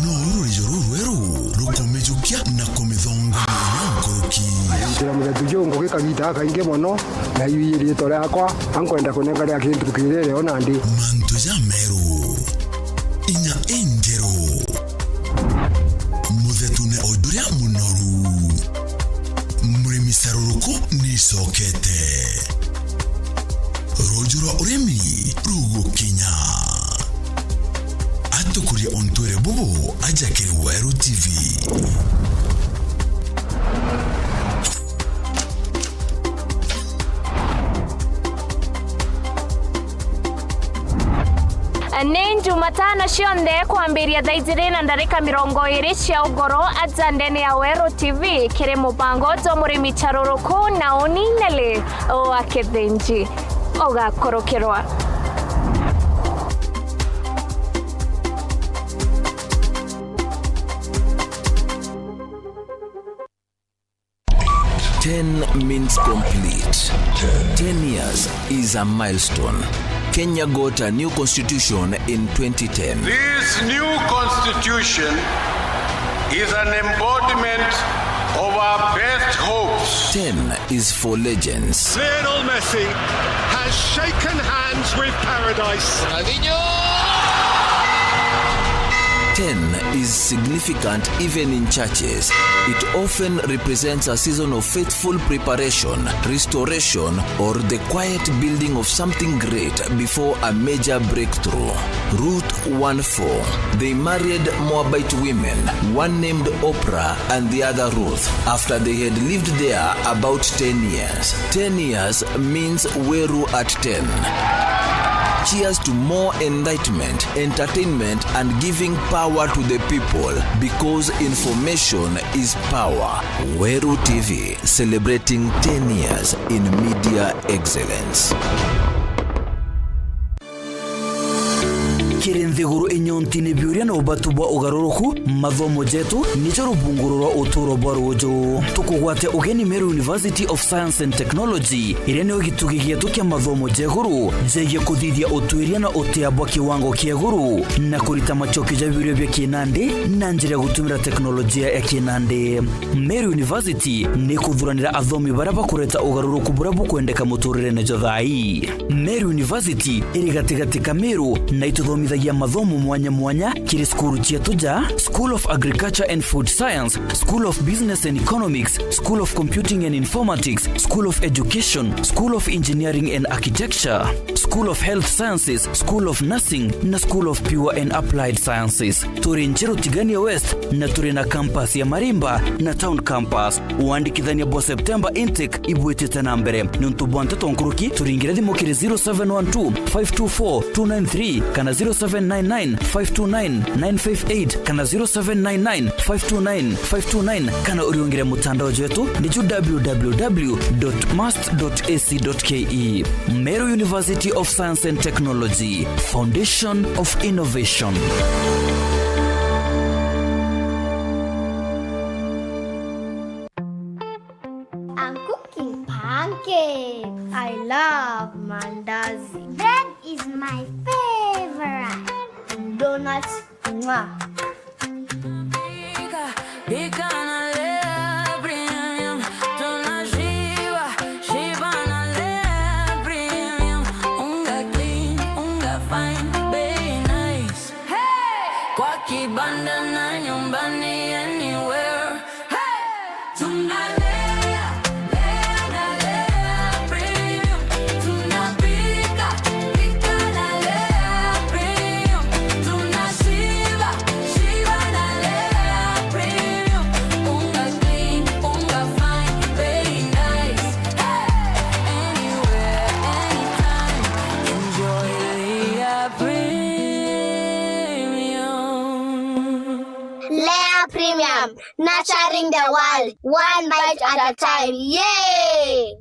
No uru rurijo rurweru rukumijukia na kumithongoria inya nkuruki. Njira muthetu juu ngugi kagiita gakaingi mono, na iu ii riitwa riakwa, ankwenda kunenga ria kintu kirire o nandi. Mantu jameru, inya injeru. Muthetu ni o uria munoru. Murimi caruruku ni icokete. Ruuju rwa urimi rugukinya. Atukurie ontwire bubu aja kiri Weru T V. Ni Jumatano cionthe kwambiria thaa ijiri na ndarika mirongo iri cia ugoro aja ndene ya Weru T V kiri mubango jwa Murimi Charuruku na uni Nelly wa Kithinji. Ugakurukirwa. Ten means complete. Ten years is a milestone. Kenya got a new constitution in twenty ten. This new constitution is an embodiment of our best hopes. Ten is for legends. Lionel Messi has shaken hands with paradise. Ronaldinho! Ten is significant even in churches. It often represents a season of faithful preparation, restoration, or the quiet building of something great before a major breakthrough. Ruth won four. They married Moabite women, one named Oprah and the other Ruth, after they had lived there about ten years. Ten years means Weru at ten. Cheers to more enlightenment, entertainment, and giving power to the people, because information is power. Weru T V, celebrating ten years in media excellence. Kiri nthiguru inyontini biuria na ubatu bwa ugaruruku, mathomo jetu nijo rubunguru rwa uturo bwa ruuju. Tukugwate ugeni Meru University of Science and Technology, iria niyo gitugi gietu kia mathomo ja iguru jegie kuthithia utwiria na utia bwa kiwango kia iguru, na kurita macokio ja biuria bia kinandi na njira ya gutumira teknolojia ya kinandi. Meru University ni ikuthuranira athomi baria bakureta ugaruruku buria bukwendeka muturirene jwa thaa ii. Meru University iri gatigati ka Meru na ituthomithagia mathomo mwanya mwanya kiri cukuru cietu ja School of Agriculture and Food Science, School of Business and Economics, School of Computing and Informatics, School of Education, School of Engineering and Architecture, School of Health Sciences, School of Nursing na School of Pure and Applied Sciences. Turi Njeru Tigania West na turi na campus ya Marimba na Town Campus. Wandikithania bwa September intake ibwitite na mbere. Niuntu bwa nteto nkuruki, turingire thimu kiri zero seven one two, five two four, two nine three kana zero seven nine nine, five two nine, nine five eight kana zero seven nine nine, five two nine, five two nine, kana uriungire mutandao jwetu ni ju w w w dot must dot a c dot k e. Meru University of Science and Technology, Foundation of Innovation. I'm cooking pancakes. I love mandazi. Bread is my favorite. Donuts, mwah. Pika, pika na Lea Premium. Tunashiba, shiba na Lea Premium. Unga clean, unga fine, bei nice. Hey! Kwa kibanda na nyumbani, anywhere. Hey! Tunalea, lea na Lea Premium. Tunapika, pika na Lea Premium. Tunashiba, shiba na Lea Premium. Unga clean, unga fine, bei nice. Hey! Anywhere, anytime. Enjoy Lea Premium. Lea Premium, nurturing the world, one bite at a time. Yay!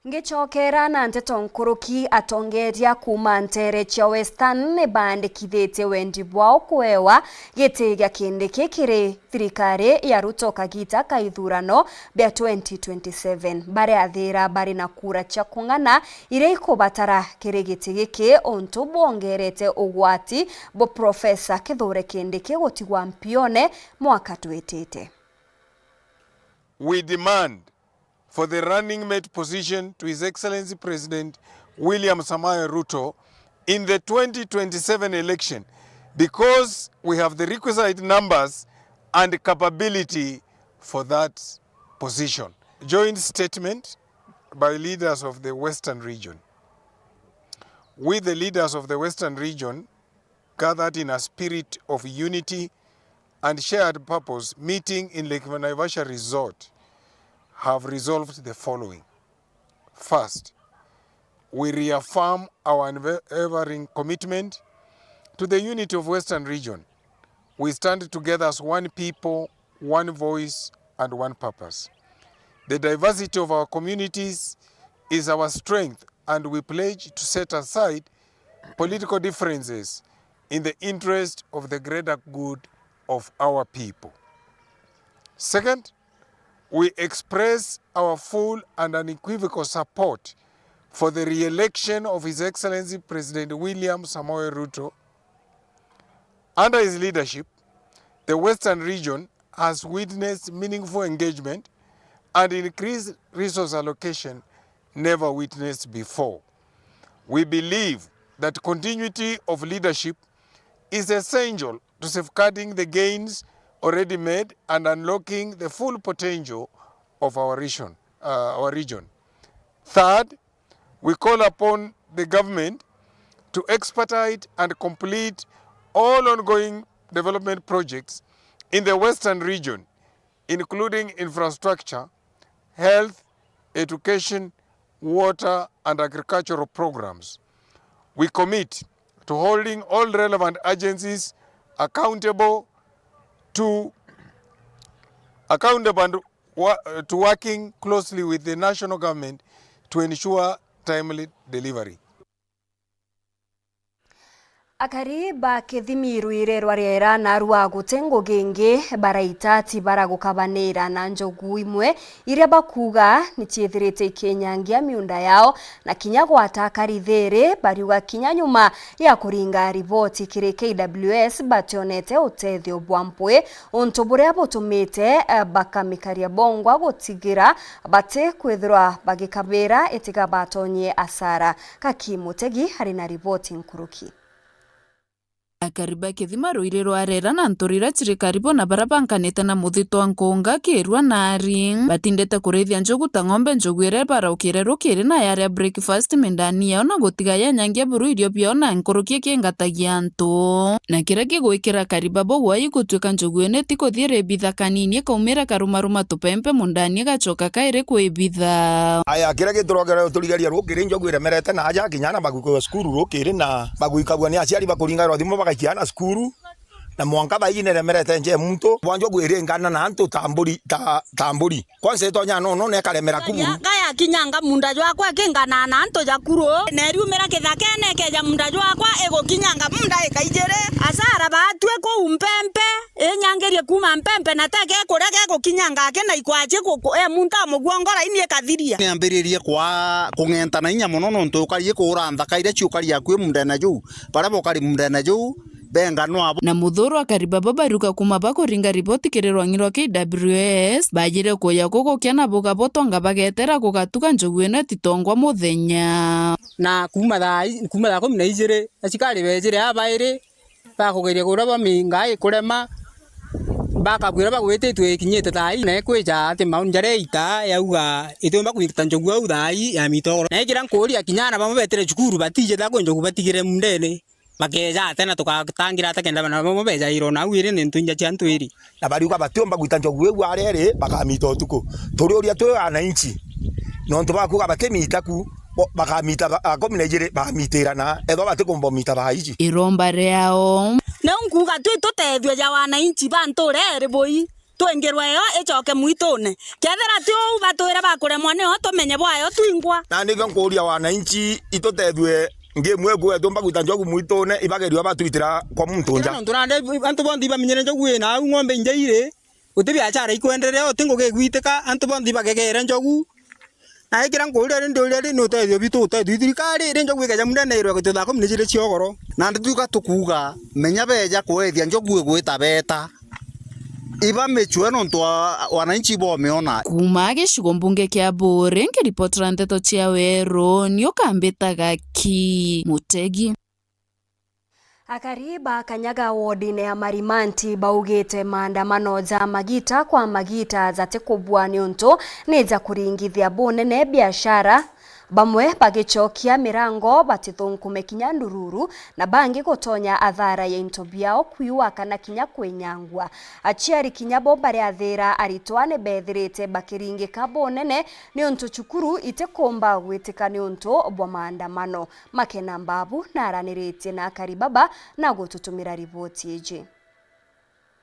Ngicokera na nteto nkuruki, atongeria kuuma nteere cia Western ni baandikithitie wendi bwao kuewa giti gia Kindiki kiri thirikari ya Ruto kagita ka ithurano bia twenty twenty-seven. Bariathira bari na kura cia kung'ana iria ikubatara kiri giti giki, untu bwongerete ugwati bwa Profesa Kithure Kindiki gutigwa mpione mwaka twitite. We demand for the running mate position to His Excellency President William Samoei Ruto in the twenty twenty-seven election, because we have the requisite numbers and capability for that position. Joint statement by leaders of the Western region. We, the leaders of the Western region, gathered in a spirit of unity and shared purpose meeting in Lake Naivasha Resort have resolved the following. First, we reaffirm our unwavering commitment to the unity of Western Region. We stand together as one people, one voice, and one purpose. The diversity of our communities is our strength, and we pledge to set aside political differences in the interest of the greater good of our people. Second, we express our full and unequivocal support for the re-election of His Excellency President William Samoei Ruto. Under his leadership, the Western region has witnessed meaningful engagement and increased resource allocation never witnessed before. We believe that continuity of leadership is essential to safeguarding the gains already made and unlocking the full potential of our region, uh, our region. Third, we call upon the government to expedite and complete all ongoing development projects in the Western region, including infrastructure, health, education, water, and agricultural programs. We commit to holding all relevant agencies accountable to accountable and wo-, to working closely with the national government to ensure timely delivery. Akari ba Kithimi rwire rwa riera narua guti ngugi ingi baraita ti bara gukabanira na njogu imwe iria bakuuga ni ciithirite ikinyangia miunda yao na kinya gwata akari thiiri, bariuga kinya nyuma ya kuringa riboti kiri K W S bationete utethio bwa mpwi, untu buria butumite, eh, bakamikaria bongwa gutigira bati kwithirwa bagikabira itiga batonyie asara. Kaki Mutegi ari na riboti nkuruki. Akari ba Kithima rwiri rwa Rera na nturi iria ciri karibu na baria bankanite na muthito wa Nkunga, Kirua na Ari, batindite kurithia njogu ta ng'ombe njogu iria baraukire rukiri na yaria breakfast mindani yao na gutiga yanyangia buru irio biao na nkuruki ikingatagia antu. Na kiria gigwikira akari babo guoya igutwika njogu ino itikuthia iribitha kanini ikaumira ikarumaruma tupempe mundani igacoka kairi kwibitha. Aya, kiria giturogera turigeria rukiri njogu iremerete na aja kinya na maguiko ya cukuru rukiri na maguikagua ni aciari bakuringairwa thimu bagaikia ana cukuru, na mwanka thaiji niremerete nje muntu bwa njogu iringana na antu ta mburi, ta, ta mburi. Kwanza itonya no, no nekaremera kuru. Nga yakinyanga munda jwakwa ikingana na antu ja kuru. Neriumira kithakene ikeja munda jwakwa igukinyanga munda ikaijiri. Asara batue kuu mpempe. Inyangirie kuuma mpempe na teke kuria gegukinyanga aki na ikwaci ku-, ku-, e muntu amugua ngora ini ikathiria. Niambiririe kwa kung'enta na inya mono nontu ukari kuura nthaka iria ciukari akui mundene juu. Baria bukari mundene juu, benga nwabo. Na muthuru akari babo baruka kuuma bakuringa riboti kiri rwang'i rwa K W S, bajire kuya kugukia na buga butonga bagetera kugatuga njogu ino ititongwa muthenya. Na kuuma thaa i-, kuuma thaa kumi na ijiri, acikari bejire aa bairi, bakugeria kuria bwa minga ikurema, bakabwira bagwititwe ikinyite thaa ii, na ikwija ati mauni jaria iita yauga itiumba kwita njogu au thaa ii ya mitogoro. Na ikira nkuuria kinya aana bamwe betire cukuru batiji thaa kwi njogu batigire mundene, bakeeja ate na tugatangira ate kenda bana bamwe beejairwo na au iri ni ntu inja cia antu iri. Na bariuga batiumba gwita njogu iu aria iri, bakamita utuku. Turiuria twi wananchi, nontu bakuuga bakimita ku, bo-, bakamita ba-, thaa kumi na ijiri, bamitirana, ethwa batikumba umita thaa iji. Iromba riao. Niu nkuuga twi tutethue ja wananchi ba ntuura iri bui, twingirwe yo icoke mwitune. Kethira ti uu, batwire bakuremwa nio tumenye bwayo twingwa. Na nikio nkuuria wananchi, itutethue Ngemu iku etumba gwita njogu mwitune, ibagerio batwitira kwa muntu nja. Nontu nandi antu bonthe ibamenyere njogu ina au ng'ombe inja iri, guti biachara ikwenderea, uti ngugi igwitika, antu bonthe ibagegere njogu. Na ikira nkuuria ri, ndiuria ri, ni utethio bitu utethio? Thirikari iri njogu ikeja mundene irwe gutio thaa kumi na ijiri cia ugoro. Nandi tuga tukuuga, menya beja kwethia njogu igwita beta. Ibamicwe nontu wa, wananchi bomiona. Kuuma gicigo mbunge kia Buuri, nkiripotera nteto cia Weru, ni ukambitaga Ki Mutegi. Akari ba Kanyaga wodine ya Marimanti baugite maandamano ja magita kwa magita jatikubua niuntu ni ja kuringithia bunene biashara, Bamwe bagicokia mirango batithunkume kinya ndururu, na bangi gutonya athara ya into biao kwiwa kana kinya kwinyangwa. Aciari kinya bo bariathira aritwa ni bethirite bakiringika bunene niuntu cukuru itikumba gwitika niuntu bwa maandamano. Makena Mbabu naraniritie na akari baba na gututumira riboti iji.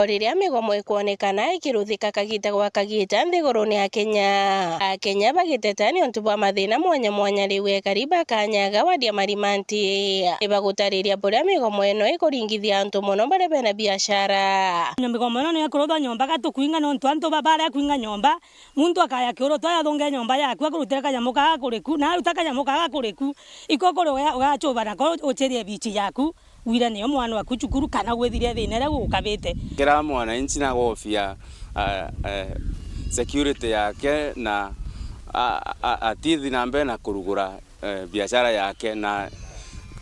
O riria migomo ikwonekana ikiruthika kagita gwa kagita nthigurune ya Kenya, Akenya bagiteta niuntu bwa mathina mwanya mwanya, riu ekari ba Kanyaga wadi ya Marimanti nibagutariria buria migomo ino ikuringithia antu mono baria bena biashara. Migomo ino niyo ikuruthwa nyomba gatukwinga niuntu antu ba-, baria kwinga nyomba, muntu akaya kiurutwa yathunge nyomba yaku akurutire kanyamu kaa kuriku, na aruta kanyamu kaa kuriku, iko kuri uga-, ugachuba nako uchirie bichi yaku. Wire niyo mwana waku cukuru kana gwithire thina iria gukabite. Kira mwananchi nagofia, a, a, security yake na a, a, atithi na mbere na kurugura, eh, biashara yake na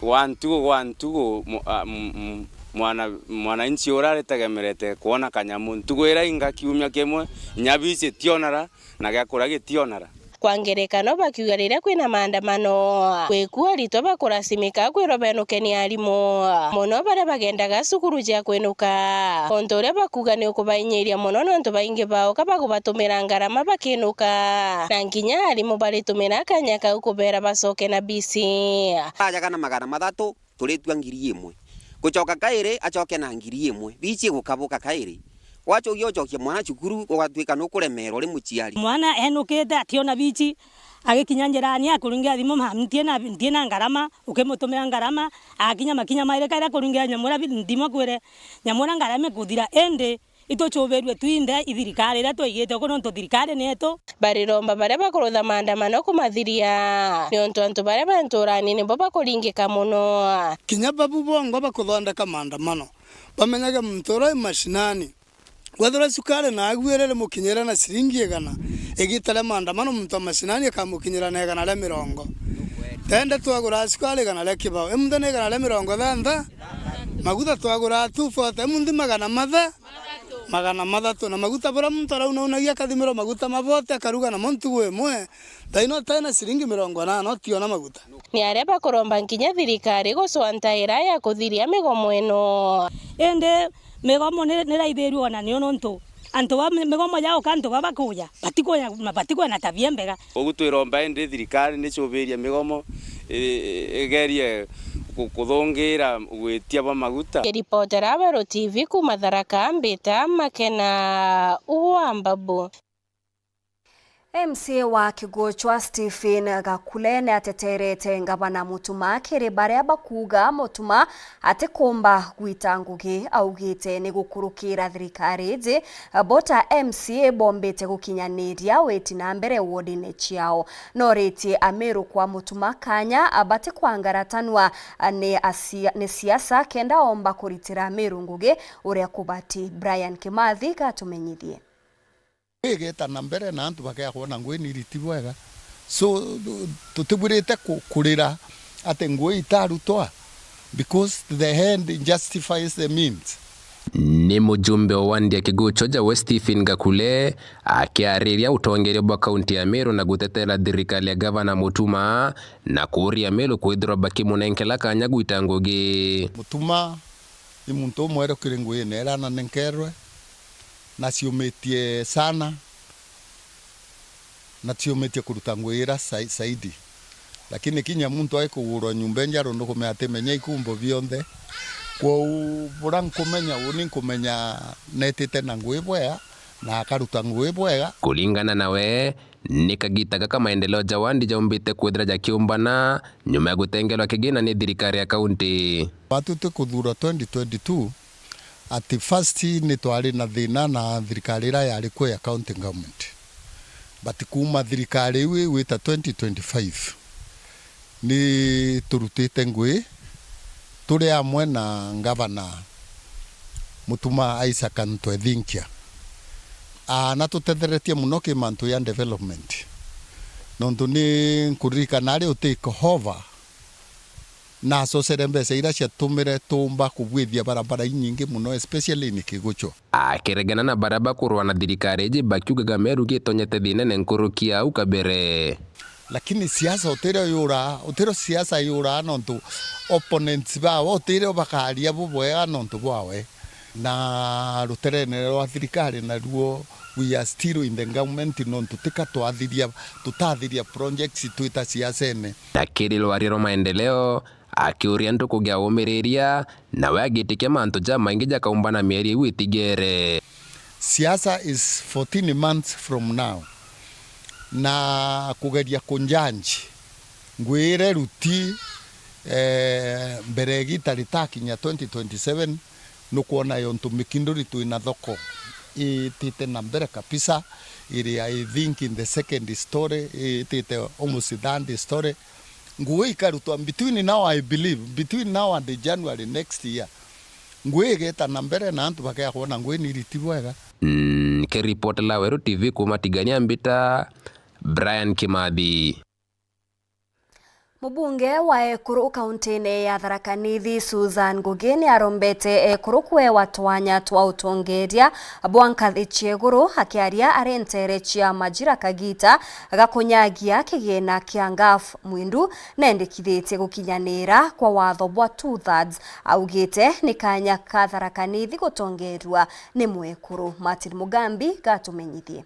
gwa ntugu, gwa ntugu, mu-, a, m-, m-, mwana, mwananchi uria aritegemerete kwona kanyamu ntugu iria inga kiumia kimwe, inya bici tionara, na gia kuria gitionara. Kwa ngerekano, bakiuga riria kwina maandamano, kwiku aritwa bakurasimika kwirwa benuke ni arimu, mono baria bagendaga cukuru cia kwinuka. Untu uria bakuuga ni ukubainyiria mono, nontu baingi bao ka bagubatumira ngarama bakinuka, na nkinya arimu baritumira kanya kau kubera bacoke na bici. Ajaga na magana mathatu, turitua ngiri imwe. Gucoka kairi, acoke na ngiri imwe. Bici gukabuka kairi. Wachokia uchokia mwana cukuru, ugatwika nukuremerwa uri muciari. Mwana enukite, ationa bici, agikinya njirani, akuringira thimu, "Mami, ntiena, ntiena ngarama," ukimutumira ngarama, akinya makinya mairi kairi akuringira nyamura bi-, ndimu akwire, "Nyamura ngarama ikuthira," indi ituchubirue twinthe i thirikari iria twaigite uku, nontu thirikari ni yetu. Bariromba baria bakurutha maandamano kumathiria, niuntu antu baria be nturani nibo bakuringika mono. Kinya babu bongwa bakuthondeka maandamano, bamenyage muntu uria wi mashinani. Wethirwa cukari naagu iri rimukinyire na ciringi igana, igita ria maandamano muntu wa mashinani akamukinyira na igana ria mirongo. Tende twagura cukari igana ria kibao, imunthe ni igana ria mirongo thantha-, maguta twagura two forty, imunthe magana matha-, magana mathatu. Na maguta buria muntu araunaunagia akathimirwa maguta mabote akaruga namo ntugu imwe, thaino tena ciringi mirongo inana utiona maguta. Ni aria bakuromba nkinya thirikari gucwa ntaira ya kuthiria migomo ino. Indi migomo ni, ni raithirue ona nio nontu antu ba mi-, migomo yauka antu ba bakuja, batikuya, batikuya na tabia mbega. Ugu twiromba indi thirikari nicubirie migomo, i-, i-, igerie ku-, kuthungira gwitia bwa maguta. Ngiripotera Weru T V kuuma Tharaka, mbita Makena wa Mbabu. M C A wa Kiguchwa Stephen Gakule niateterete ngavana Mutuma kiri baria bakuuga Mutuma atikumba gwita ngugi. Augite ni gukurukira thirikari iji, bo ta M C A bombite gukinyaniria witi na mbere wodine ciao. Noritie Amiru kwa Mutuma kanya abati kwangaratanwa ni asia-, ni siasa kenda omba kuritira Amiru ngugi uria kubati. Brian Kimathi gatumenyithie. Igeta na mbere na antu bakea kwona ngui ni iriti bwega. So, tu-, tutibwirite ku-, kurira ati ngui itarutwa, because the end justifies the means. Ni mujumbe wa wandi ya Kigucho Jawe Stephen Gakule akiariria utongeria bwa kaunti ya Meru na gutetera thirikari ya gavana Mutuma na kuuria Meru kwithirwa bakimunenkela kanya gwita ngugi. Mutuma ni muntu umweru kiri nguine iria ananenkerwe, na ciumitie sana, na ciumitie kuruta ngui ira sai-, saidi. Lakini kinya muntu aikugurwa nyumba injeru ndukumenya atimenya ikumbo bionthe. Kwou bura nkumenya, uni nkumenya netite na ngui bwea, na akaruta ngui bwega. Kuringana nawe, ni kagita gaka maendeleo ja wandi jaumbite kwithira jakiumbana nyuma ya gutengerwa kigina ni thirikari ya kaunti. Batu tukuthurwa twenty twenty-two, at first ni twari na thina na thirikari ira yari kuo ya county government. But kuuma thirikari iu igwita twenty twenty-five, ni turutite ngui turi amwe na ngavana Mutuma Isaac Ntwethinkia. Aa, na tutetheretie muno ki mantu ya development. Nontu ni nkuririkana ari u take over, na acocere mbeca iria ciatumire tuumba kubwithia barabara inyingi muno, especially in Kigucho. Akiregana na baria bakurwa na thirikari iji bakiugaga Meru gitonyete thinene nkuruki ya au kabere. Lakini siasa utirio yuraa, utirio siasa yuraa nontu opponents bawe utirio bakaria bubwega nontu bwawe. Na ruterene rwa thirikari naruo, we are still in the government nontu tika twathiria, tutathiria projects twita siasene. Na kiri rwaria rwa maendeleo, akiuria antu kugia umiriria, nawe agitikia mantu jamaingi jakaumba na mieri iu itigere. Siasa is fourteen months from now. Na kugeria kunjanji, ngwire ruti, eh, mbere igita ritakinya twenty twenty-seven, nukwona yontu Mikinduri twina thoko itite na mbere kabisa, iri, I think, in the second story, itite almost third story. Ngugi ikarutwa between now, I believe, between now and January next year, ngugi igeta na mbere na antu bakea kwona ngugi ni iriti bwega. Mm, ke report la Weru T V kuma Tigania mbita Brian Kimathi. Mubunge wa ekuru kauntine ya Tharaka Nithi, Susan Ngugi, niarombete ekuru kuewa twanya twa utongeria bwa nkathi cia iguru. Akiaria ari nteere cia Majira kagita ga kunyagia kigina kia ngaf, Mwindu nendekithitie gukinyanira kwa watho bwa two thirds. Augite ni kanya ka Tharaka Nithi gutongerua ni mwekuru. Martin Mugambi gatumenyithie.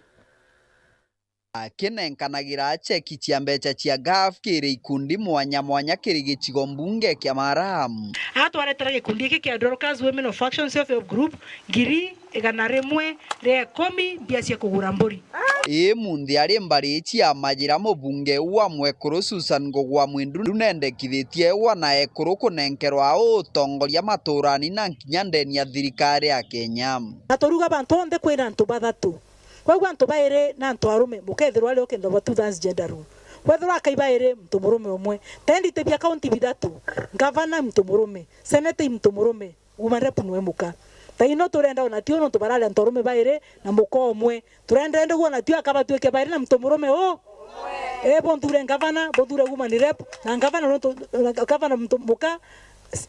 Akinenkanagira cheki cia mbeca cia ngaf kiri ikundi mwanya mwanya kiri gicigo mbunge kia Mara. Atwaretera gikundi giki kia Dorcas Women of Action Self Help Group ngiri igana rimwe ria ikumi mbia cia kugura mburi. Ii munthi ari mbari cia Majira, mubunge wa mwekuru Susan Ngugi wa Mwindu nendekithitie ewa na ekuru kunenkerwa utongoria maturani na nkinya ndeni ya thirikari ya Kenya. Na turuga bantu onthe kwina antu bathatu. Kwou antu bairi na antu arume, mukethirwa ari ukenda bwa two thirds gender rule. Kwethirwa akai bairi, muntu murume umwe. Tendi tibia kaunti bithatu, ngavana muntu murume, seneta i muntu murume, woman rep nwe muka. Thaino turenda ona tio nontu barari antu arume bairi na muka umwe. Turenda ende guo ona tio aka batwike bairi na muntu murume u. E, bunthure ngavana, bunthure woman rep, na ngavana nontu, ngavana muntu muka,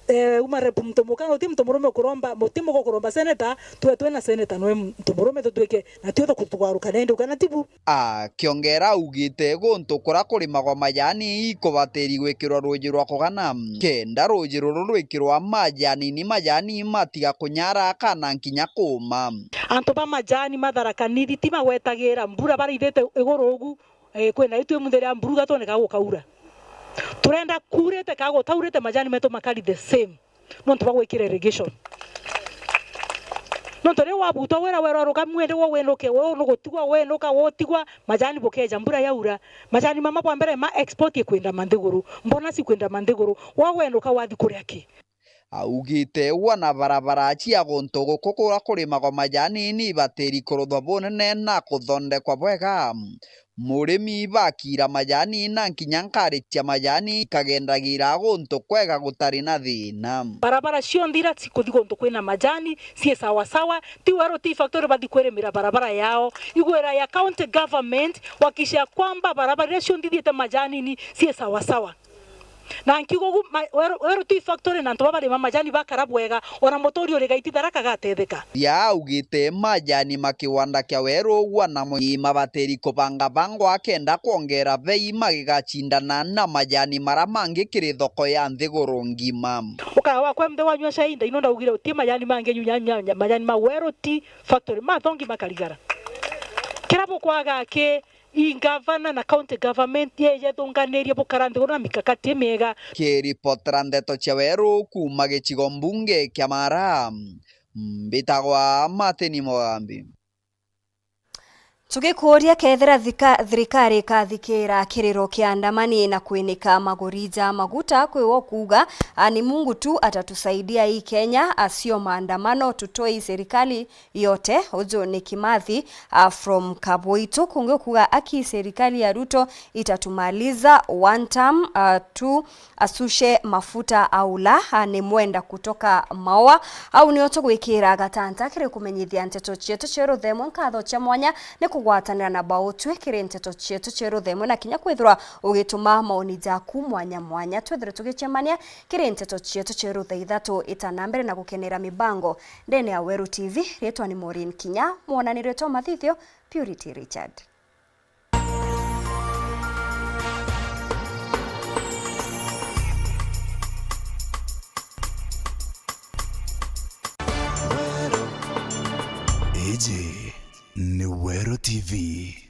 eh, woman rep muntu muka, na uti muntu murume ukuromba, muti muka ukuromba seneta, tue twina seneta nwe muntu murume tutwike, na tio tukutugaruka nende ukana tibu. Akiongera augite guntu kura kurimagwa majani ikubatiri gwikirwa ruuji rwa kugana, kenda ruuji ruru rwikirwa majani ni majani matiga kunyara kana nkinya kuuma. Antu ba majani ma Tharaka Nithi ti magwetagira mbura barithite iguru ugu, eh, kwina itu imunthe ria mburu gatone ka gukaura. Turenda kurite ka gutaurite majani metu makari the same. Nontu bwa gwikira irrigation. Nontu riu wabutwa wira, werwa ruga mwende wo winuke, we nugutigwa winuka, wotigwa, majani bukeja mbura yaura. Majani mama bwa mbere ma export ikwenda manthiguru, mbona sikwenda manthiguru, wo wenuka wathi kuria ki? Augite wana barabara cia guntu guku kura kurimagwa majani ni ibatiri kuruthwa bunene na kuthondekwa bwega. Murimi bakira majani na nkinya nkari cia majani ikagendagira guntu kwega gutari na thina. Barabara cionthe iria cikuthi guntu kwina majani cii sawa sawa, ti Weru Tea Factory bathi kwirimira barabara yao. Igwira ya county government wakishia kwamba barabara iria cionthe ithiite majani ni cii sawa sawa. Na nkiuga ugu, ma-, Weru, Weru Tea Factory na antu baba barima majani bakara bwega, ona muturi uri Gaiti Tharaka gatetheka. Ria augite majani ma kiwanda kia Weru wana mwenyi mabatiri kubanga bangwa kenda kwongera bei magigacindana na majani mara mangi kiri thoko ya nthiguru ngima. Ukara wakwa mthe wanyua cai, ndaino ndaugire uti majani mangi nyunya, nyunya, majani ma Weru Tea Factory mathongi makarigara. Kira bukwaga ki, i ngavana na county government yeye thunganirie bukara nthiguru na mikakati miega. Kiripotera ndeto cia Weru kuuma gicigo mbunge kia Mara, mbitagwa Martin Mugambi. Tugikuuria kethira thika-, thirikari ikathikira kiriro kia andamani na kwinika maguri ja maguta, kwi wo kuuga, a, ni Mungu tu atatusaidia hii Kenya, a, sio maandamano, tutoi serikali yote. Uju ni Kimathi, uh, from Kaboito. Kungi ukuga aki serikali ya Ruto itatumaliza one term, uh, tu asushe mafuta aula, uh, ni Mwenda kutoka Maua. Au nio tugwikira gatanta kiri kumenyithia nteto cietu cia ruthemwe. Nkatho cia mwanya ni kugwatanira na bautwi kiri nteto cietu cia ruthemwe na kinya kwithirwa ugituma maoni jaku mwanya mwanya. Twithire tugicemania kiri nteto cietu cia rutha ithatu itana mbere na gukenera mibango ndene ya Weru T V. Riitwa ni Maureen Kinya, mwonanirio twa mathithio Purity Richard. Iji ni Weru T V.